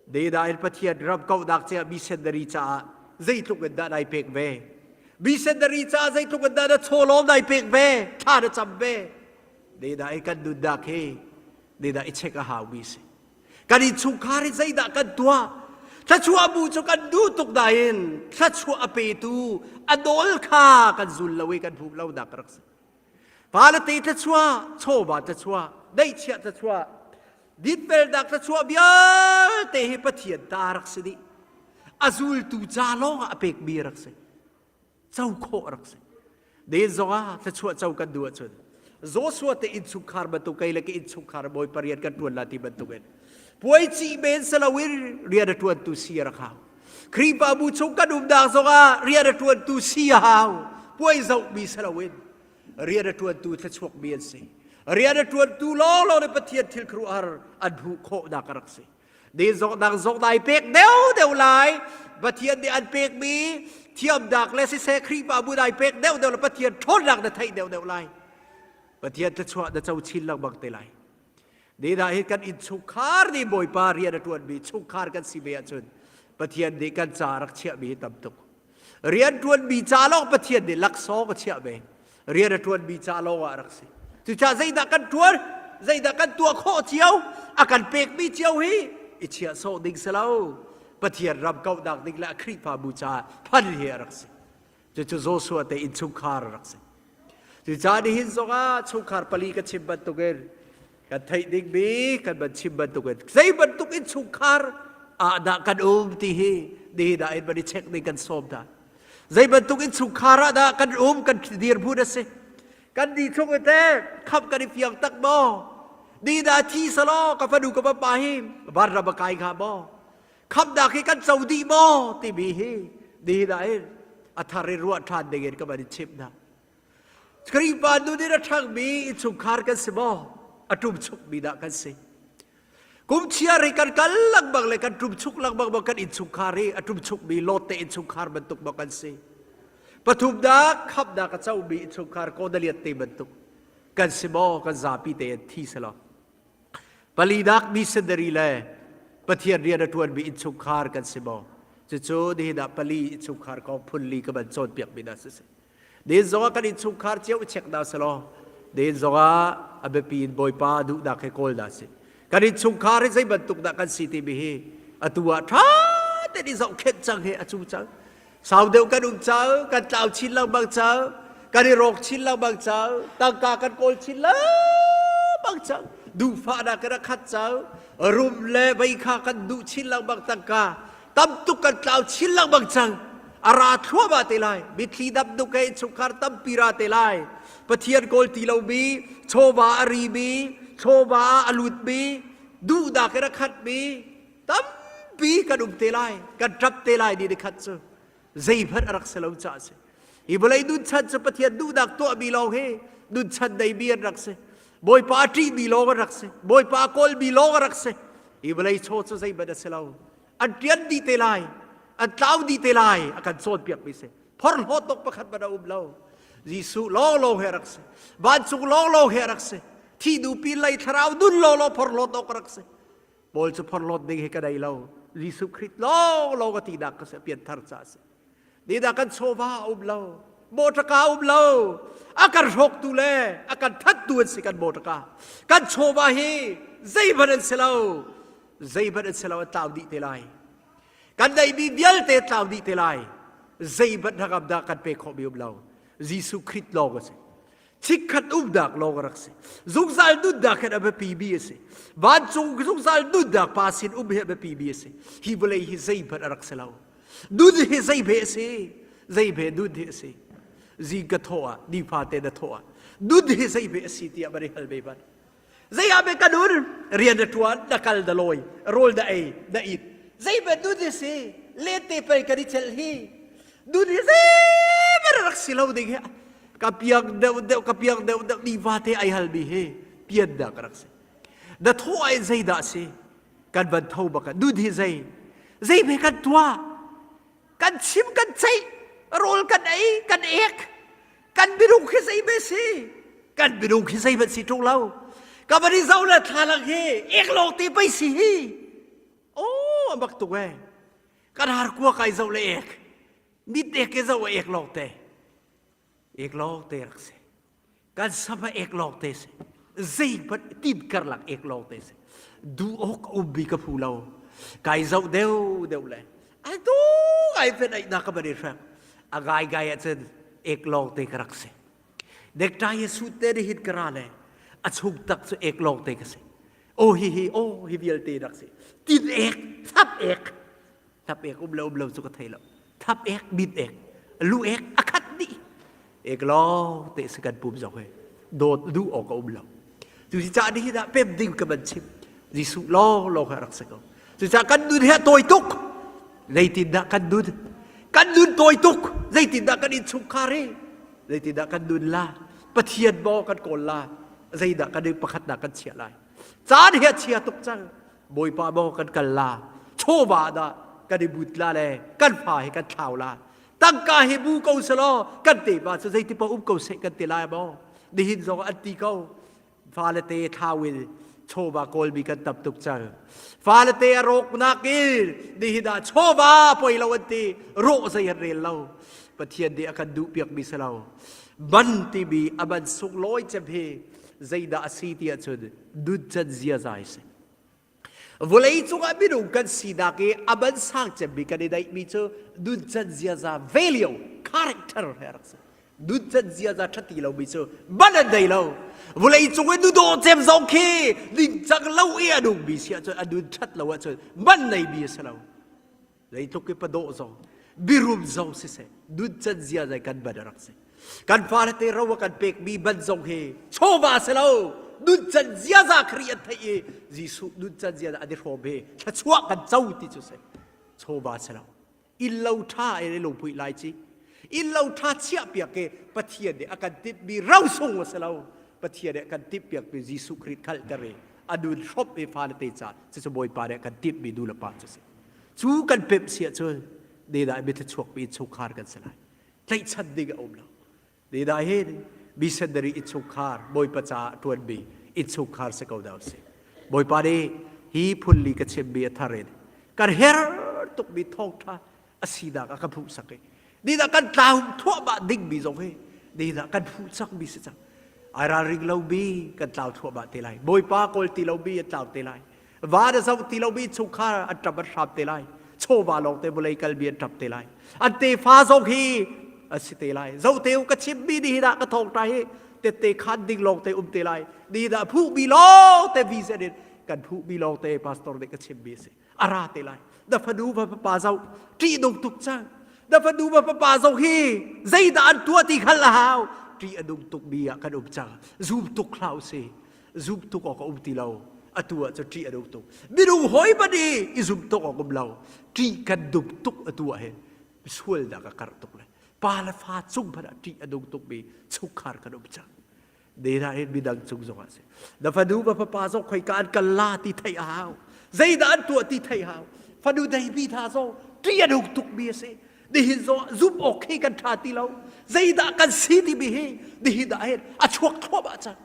Dedain Pathian ram kauhnak caah missionary caah zeitluk in dah nai pek ve? Missionary caah zeitluk in dah na chawlawm nai pek ve? Thla na cam ve? Dedah i kan nunnak hi dedah i check a haumi si. Kan innchungkhar hi zeidah kan tuah? Thluachuah bu cu kan duh tuk nain thluachuah a petu a nawl kha kan zul lo i kan hmuh lo nak rak si. Palate thluachuah, chawva thluachuah, neihchiah thluachuah, dinfelnak thluachuah vialte hi Pathian ta rak si dih. A zultu ca lawng ah a pekmi rak si. Co khawh rak si. Den zongah thluachuah co kan duh ahcun Joshua te innchungkhar bantuk kei le ka innchungkhar bawi pariat kan ṭuan la ti bantukin puai ci men si loin rian a ṭuantu si a rak hau. Khrihfabu chung kan umnak zongah rian a ṭuantu si a hau. Puai zohmi si loin rian a ṭuantu thluachuakmi an si. Rian a ṭuantu lawnglawng nih Pathian thil khuaruahhar an hmuh khawhnak a rak si. Ni zong zong dai pek deuh deuh lai. Pathian nih an pekmi thiamnak le siseh Khrihfabu dai pek deuh deuh le Pathian ṭhawnnak na theih deuh deuh lai. Pathian thluachuah na co chin lengmang te lai. Nidah hi kan innchungkhar nih Bawipa rian a ṭuanmi chungkhar kan si ve ahcun Pathian nih kan ca rak chiahmi hi tam tuk. Rian ṭuanmi ca lawng Pathian nih laksawng a chiah ve. Rian a ṭuanmi ca lawng ah a rak si. Cucaah zeidah kan ṭuan, zeidah kan tuah khawh cio, a kan pekmi cio hi i chiah sawh ding si lo. Pathian ram kauhnak ding le a Khrihfabu caah phan hi a rak si. Cucu Joshua te innchungkhar a rak si. Cucaah nihin zongah chungkhar pali ka chim bantukin kan theih dingmi kan van chim bantukin zei bantuk innchungkhar ah dah kan um ti hi nihin ah in van i check ding kan sawm hna. Zei bantuk innchungkhar ah dah kan um kan dirhmun a si. Kan ni chung te kham kan i fiang tak maw? Ni dah thi selaw ka fanu ka fapa hi vanram a kai hnga maw? Khamnak hi kan co dih maw timi hi nihin ah hin a thar in ruah ṭhan ding in ka van in chimh hna. Khrihfa nun in a ṭhangmi innchungkhar kan si maw? A ṭumchukmi dah kan si? Kum chiar hi kan kal lengmang le kan ṭumchuk lengmang maw kan innchungkhar hi a ṭumchukmi Lot te innchungkhar bantuk maw kan si? Pathumnak khamnak a comi innchungkhar Kornelias te bantuk kan si maw? Kan zapi te in thi selaw. Palinak missionary le Pathian rian a ṭuanmi innchungkhar kan si maw? Cucu nihin ah pali innchungkhar kong phunli ka van cawnpiakmi hna siseh. Nihin zongah kan innchungkhar cio i check hna selaw, nihin zongah a biapi in Bawipa duhnak he kawl hna sih. Kan innchungkhar hi zei bantuk dah kan si timi hi atu ah ṭha tein i zohkhenh cang hi a cu cang. Sau deuh kan um cang, kan tlau chin lengmang cang, kan i rawk chin lengmang cang, tangka kan kawl chin lengmang cang, duhfahnak in a khat cang, rum le vei kha kan duh chin lengmang tangka, tam tuk kan tlau chin lengmang cang. A ra thluahmah te lai, mitthli dam duk he innchungkhar tampi ra te lai. Pathian kawl ti lomi, chawva a rimi, chawva ah a lutmi, duhnak in a khatmi, tampi kan um te lai kan ṭap te lai ni nikhat cu zeihmanh a rak si lo caah si hi vawlei nunchan cu Pathian duhnak tuahmi lawng hi nunchan neimi an rak si Bawipa a ṭihmi lawng an rak si Bawipa a kawlmi lawng a rak si hi vawlei chaw cu zeihmanh a si lo an ṭian dih te lai an tlau dih te lai a kan cawnpiakmi si phorhlawt awk pakhat hmanh a um lo Jesuh lawnglawng he a rak si vancung lawnglawng he a rak si thi dupi lei thlarau nun lawnglawng phorhlawt awk a rak si Paul cu phorhlawt ding hi ka nei lo. Jesuh Khrih lawnglawng a tinak ka si, pianthar ca a si. Nidah kan chawva a um lo, mawṭaka a um lo, a kan hrawktu le a kan thattu an si kan mawṭaka. Kan chawva hi zeihmanh an si lo, zeihmanh an si lo, an tlau dih te lai. Kan neihmi vialte tlau dih te lai. Zeihmanh hnangam dah kan pek khawhmi um lo. Jesuh Khrih lawng a si. Chikkhat umnak lawng a rak si. Zungzal nunnak hin a biapimi a si. Vancung zungzal nunnak pa sin um hi a biapimi a si. Hi vawlei hi zeihmanh a rak si lo. Nun hi zeihme a si? Zeihme nun hi a si? Zing ka thawh ah, nifate na thawh ah, nun hi zeihme a si tiah van i hal ve hmanh. Zei ah ka nun rian na ṭuan na kal na lawi rawl na ei na it zei ban nun hi si lente pei kan i celh hi nun hi zei rak si lo ding hi ka piang deuh deuh ka piang deuh deuh ni vate ai hal mi hi pian dah ka rak si na thaw ai zei dah si kan van tho bak nun hi zei zei be kan tuah kan chim kan ceih rawl kan ei kan ek kan minung khi zei be si. Kan minung khi zeihmanh si ṭung lo. Ka van i zoh le thlalang hi ek lawng te pei si hi. Oh, a mak tuk ee. Kan har kua kai zoh le ek. Mit ek ke zoh ek lawng te. Ek lawng te rak si. Kan sama ek lawng te si. Zeihmanh tin karlak ek lawng te si. Du awk um bi ka phu lo. Kai zoh deuh deuh le. Ai tu ai fen ai na ka ban i hrek. A gai gai ahcun ek lawng te ka rak si. Necktie hi suit te nih hin ka ra le a chung tak cu ek lawng te ka si. Oh hi hi oh hi vialte rak si. Tin ek, thap ek. Thap ek um lo um lo cu ka thei lo. Thap ek, mit ek, lu ek a khat dih. Ek lawng te si kan pum zong hi. Dawt duh awk a um lo. Cu si cah ni dah pem ding ka ban chim. Jesuh lawng lawng hi a rak si ko. Cucaah kan nun hi a tawi tuk. Zeitindah kan nun? Kan nun tawi tuk. Zeitindah kan innchungkhar hi? Zeitindah kan nun la? Pathian maw kan kawl la? Zeidah kan in pakhatnak kan chiah lai? Caan hi a chia tuk cang. Bawipa maw kan kal la? Chawva dah kan i but la le kan fa hi kan thlau la? Tangka hi bu ko selaw kan tepa cu zeiti paoh um ko seh kan ti lai maw? Nihin zong an ti ko. Fale te thlau in chawva kawlmi kan tam tuk cang. Fale te a rawknak in nihin ah chawva poi lo an ti rawh zei an rel lo. Pathian nih a kan duh piakmi si lo. Man timi a man sunglawi cem hi zeidah a si ti ahcun nuncan ziaza hi si. Vawlei cungah minung kan sinak i a man sang cemmi kan i daihmi cu nuncan ziaza value character he a rak si. Nuncan ziaza ṭhati lomi cu man an nei lo. Vawlei cung i nudawh cem zong khi ningcang lo i a nungmi si ahcun a nun ṭhat lo ahcun man neimi a si lo. Zeitluk i padawh zong birum zong siseh nuncan ziaza kan ban a rak si. Kan fale te ro a kan pekmi ban zong hi chawva si lo nuncan ziaza Khrih an theih i Jesuh nuncan ziaza an i hrawm hi thluachuah kan co ti cu si chawva si lo inn lo ṭha in i lungpui lai ci inn lo ṭha chiah piak i Pathian nih a kan timhmi rosung a si lo Pathian nih a kan timh piakmi Jesuh Khrih khalter i a nun hrawmh i fale te ca cucu Bawipa nih a kan timhmi nu le pa cu si cu kan pemh si ahcun nedah mithluachuakmi innchungkhar kan si lai tlaihchan ding a um lo nedah hin missionary innchungkhar Bawipa caah ṭuanmi innchungkhar si ko dah usih Bawipa nih hi phunli ka chimmi a thar in kan her tukmi thawngṭha a sinak a ka hmuhsak i nidah kan tlau thuahmah dingmi zong hi nidah kan hmuh cangmi si cang ai ralring lomi kan tlau thluahmah te lai Bawipa kawl ti lomi an tlau te lai Va na zoh ti lomi chungkhar an ṭap an hram te lai. Chawva lawng te vawlei kalmi an ṭap te lai. An tefa zong hi a si te lai. Zoh te u ka chimmi ni hi dah ka thawngṭha hi tette khan ding lawng te um te lai. Ni dah phuhmi lawng te vision in kan phuhmi lawng te pastor nih ka chimmi a si. A ra te lai. Na fanu va fapa zoh ṭihnung tuk cang. Na fanu va fapa zong hi zeidah an tuah ti hngalh a hau. Ṭih a nung tukmi ah kan um cang. Zum tuk hlah u sih. Zum tuk awk a um ti lo. Atu ah cu ṭih a nung tuk. Minung hawi hmanh i i zum tuk awk um lo. Ṭih kan dum tuk atu ah hin sualnak a karh tuk le pa le fa cung hmanh ah ṭih a nung tukmi chungkhar kan um cang. Nena hin midang cung zong ah si. Na fanu va fapa zong khoika an kal la ti theih a hau. Zeidah an tuah ti theih hau. Fanu deibi hna zong ṭih a nung tukmi a si. Nihin zong ah zumh awk hi kan ṭha ti lo. Zeidah kan si timi hi nihin ah hin a chuak thluahmah cang.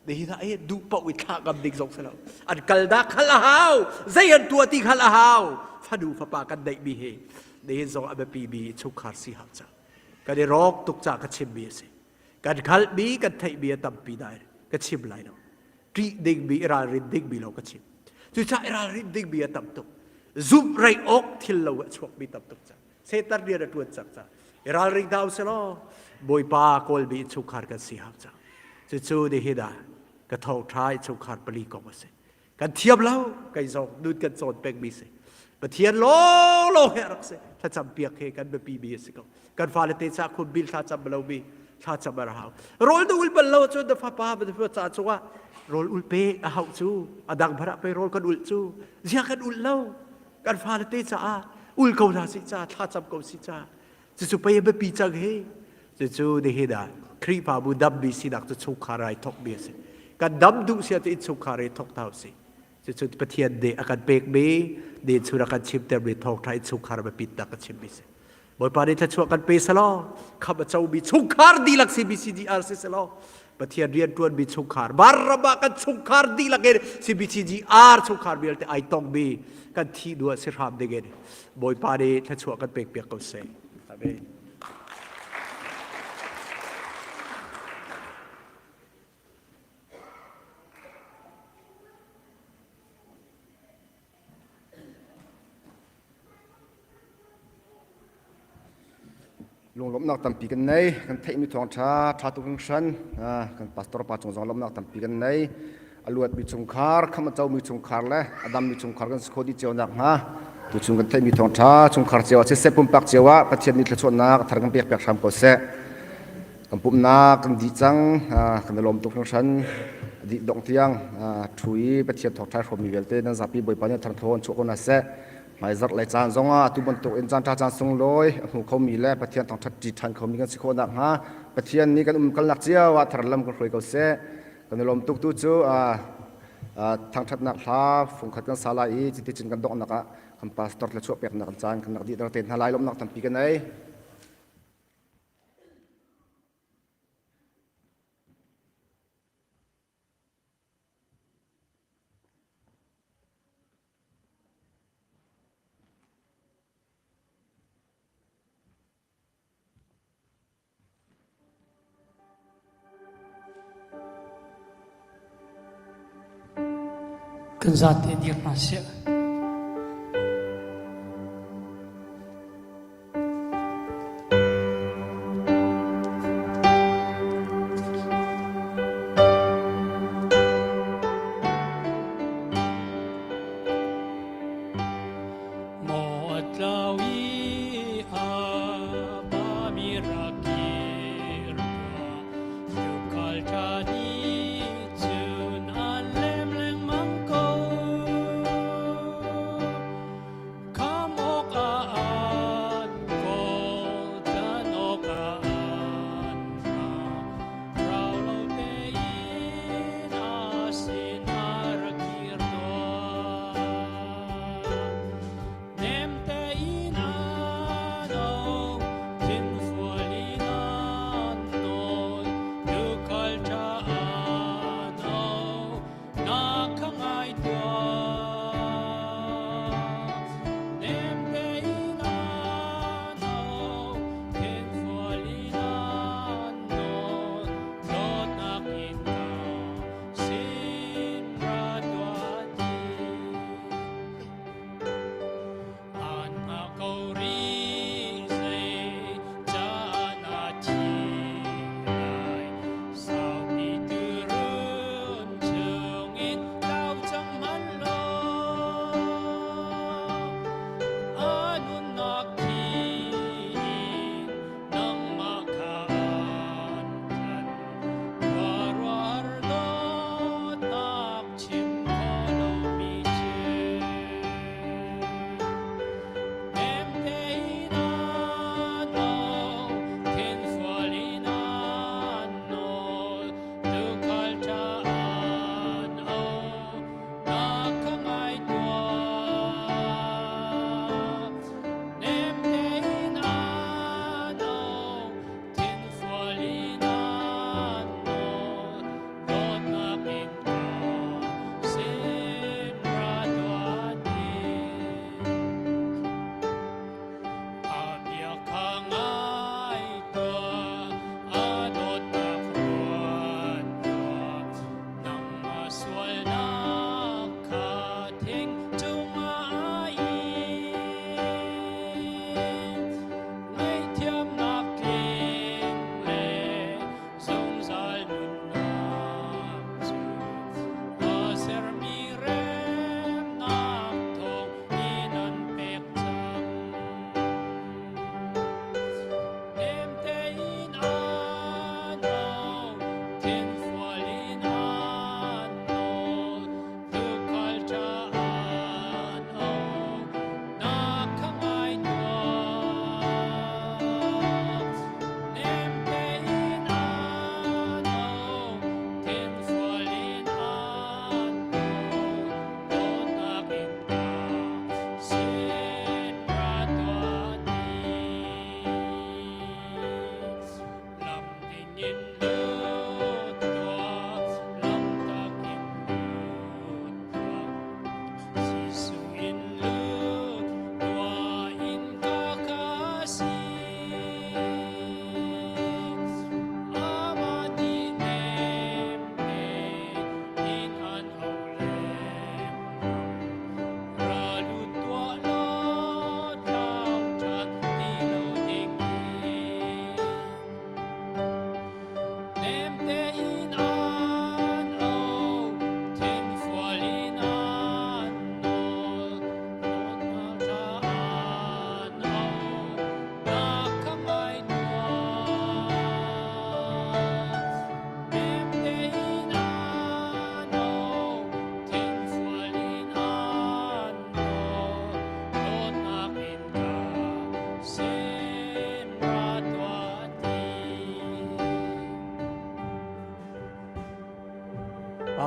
Nihin ah hin duh paoh i thlah ngam ding zong si lo. An kalnak khal a hau. Zei an tuah ti khal a hau. Fanu fapa kan neihmi hi nihin zong a biapimi chungkhar si hau cang. Kan i rawk tuk caah ka chimmi a si. Kan hngalhmi kan theihmi a tampi nain ka chim lai lo. Ṭih dingmi i ralrin dingmi lo ka chim. Cucaah i ralrin dingmi a tam tuk. Zumh rei awk thil lo a chuakmi tam tuk cang. Satan rian a ṭuan cang cang. I ralring hna usih law Bawipa kawlmi innchungkhar kan si hau cang. Cucu nihin ah ka thawngṭha innchungkhar pali kong a si. Kan thiam lo, kei zong nun kan cawn pengmi si. Pathian lawnglawng he a rak si. Thlacam piak he kan biapi mi a si ko. Kan fale te ca khum bil thlacam lomi thlacam a hau. Rawl na ul bal lo cun na fapa na ca cungah rawl ul pe a hauh cu a dang hmanh ah pei rawl kan ulh cu zia kan ulh lo kan fale te caah ul ko hna sih ca thlacam ko si ca cucu pei a biapi cang hi cucu nihin ah Khrihfabu dammi sinak cu chungkhar ai thokmi a si kan dam duh sia cu innchungkhar i thok hna usih cucu Pathian nih a kan pekmi ni chun a kan chimtermi thawngṭha innchungkhar biapitnak ka chimmi si Bawipa nih thluachuah kan pe selaw kham a comi chungkhar dihlak CBCDR si selaw. Pathian rianṭuanmi chungkhar Barabah kan chungkhar dihlak in CBCGR chungkhar vialte ai tongmi kan thih hnu ah si hram dingin Bawipa nih thluachuah kan pek piak ko seh. Amen. Lunglawmhnak tampi kan nei. Kan theihmi thawngṭha ṭha tuk hringhran. Kan pastor pa cung zong lawmhnak tampi kan nei. A luatmi chungkhar, khamh a comi chungkhar le a dammi chungkhar kan si kho dih cio nakhnga tuchun kan theihmi thawngṭha chungkhar cio ah siseh pumpak cio ah Pathian nih thluachuahnak a thar kan pek piak hram ko seh. Kan pumhnak kan dih cang. Kan i lawm tuk hringhran. A dih dongh tiang ṭhu i Pathian thawngṭha hrawmmi vialte nan zapi Bawipa nih a thar thaw an chuah ko hna seh. Hmaizarh lei caan zongah atu bantuk in caan ṭha caan sunglawi a hmu khomi le Pathian thangṭhat ṭi ṭhan khomi kan si khawh nakhnga Pathian nih kan umkalnak cio ah thar lam kan hruai ko seh. Kan i lawm tuk tu cu thangṭhatnak hla fungkhat kan sa lai i cuticun kan donghnak ah kan pastor thluachuah peknak caan kan rak dihter te hna lai lawmhnak tampi kan ei. Kan zate dir hna seh. Maw a tlau i a bami rak kir tuah. Tuukhal ṭha nih cun an lem lengmang ko. Kham awkah an kawl, tlanh awkah an ra. Rau lo tein a sin a rak kir tuah. Nem tein a.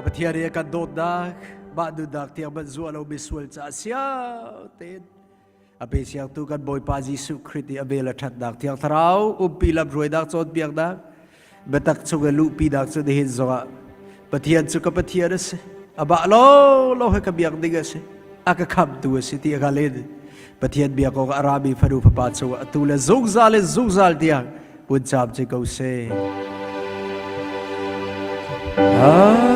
Pa Pathian i a kan dawtnak, mah nunnak tiang man zuah lomi sual ca siang tein a pe siangtu kan Bawipa Jesuh Khrih i a vel a ṭhatnak Thiang Thlarau umpi lamhruainak cawnpiaknak biatak chung i luhpinak cu nihin zongah Pathian cu ka Pathian a si. Amah lawnglawng he ka biak ding a si. A ka khamtu a si ti a ka len. Pathian biak awk a rami fanu fapa cungah atu le zungzal in zungzal tiang hun caam ci ko seh. Amen.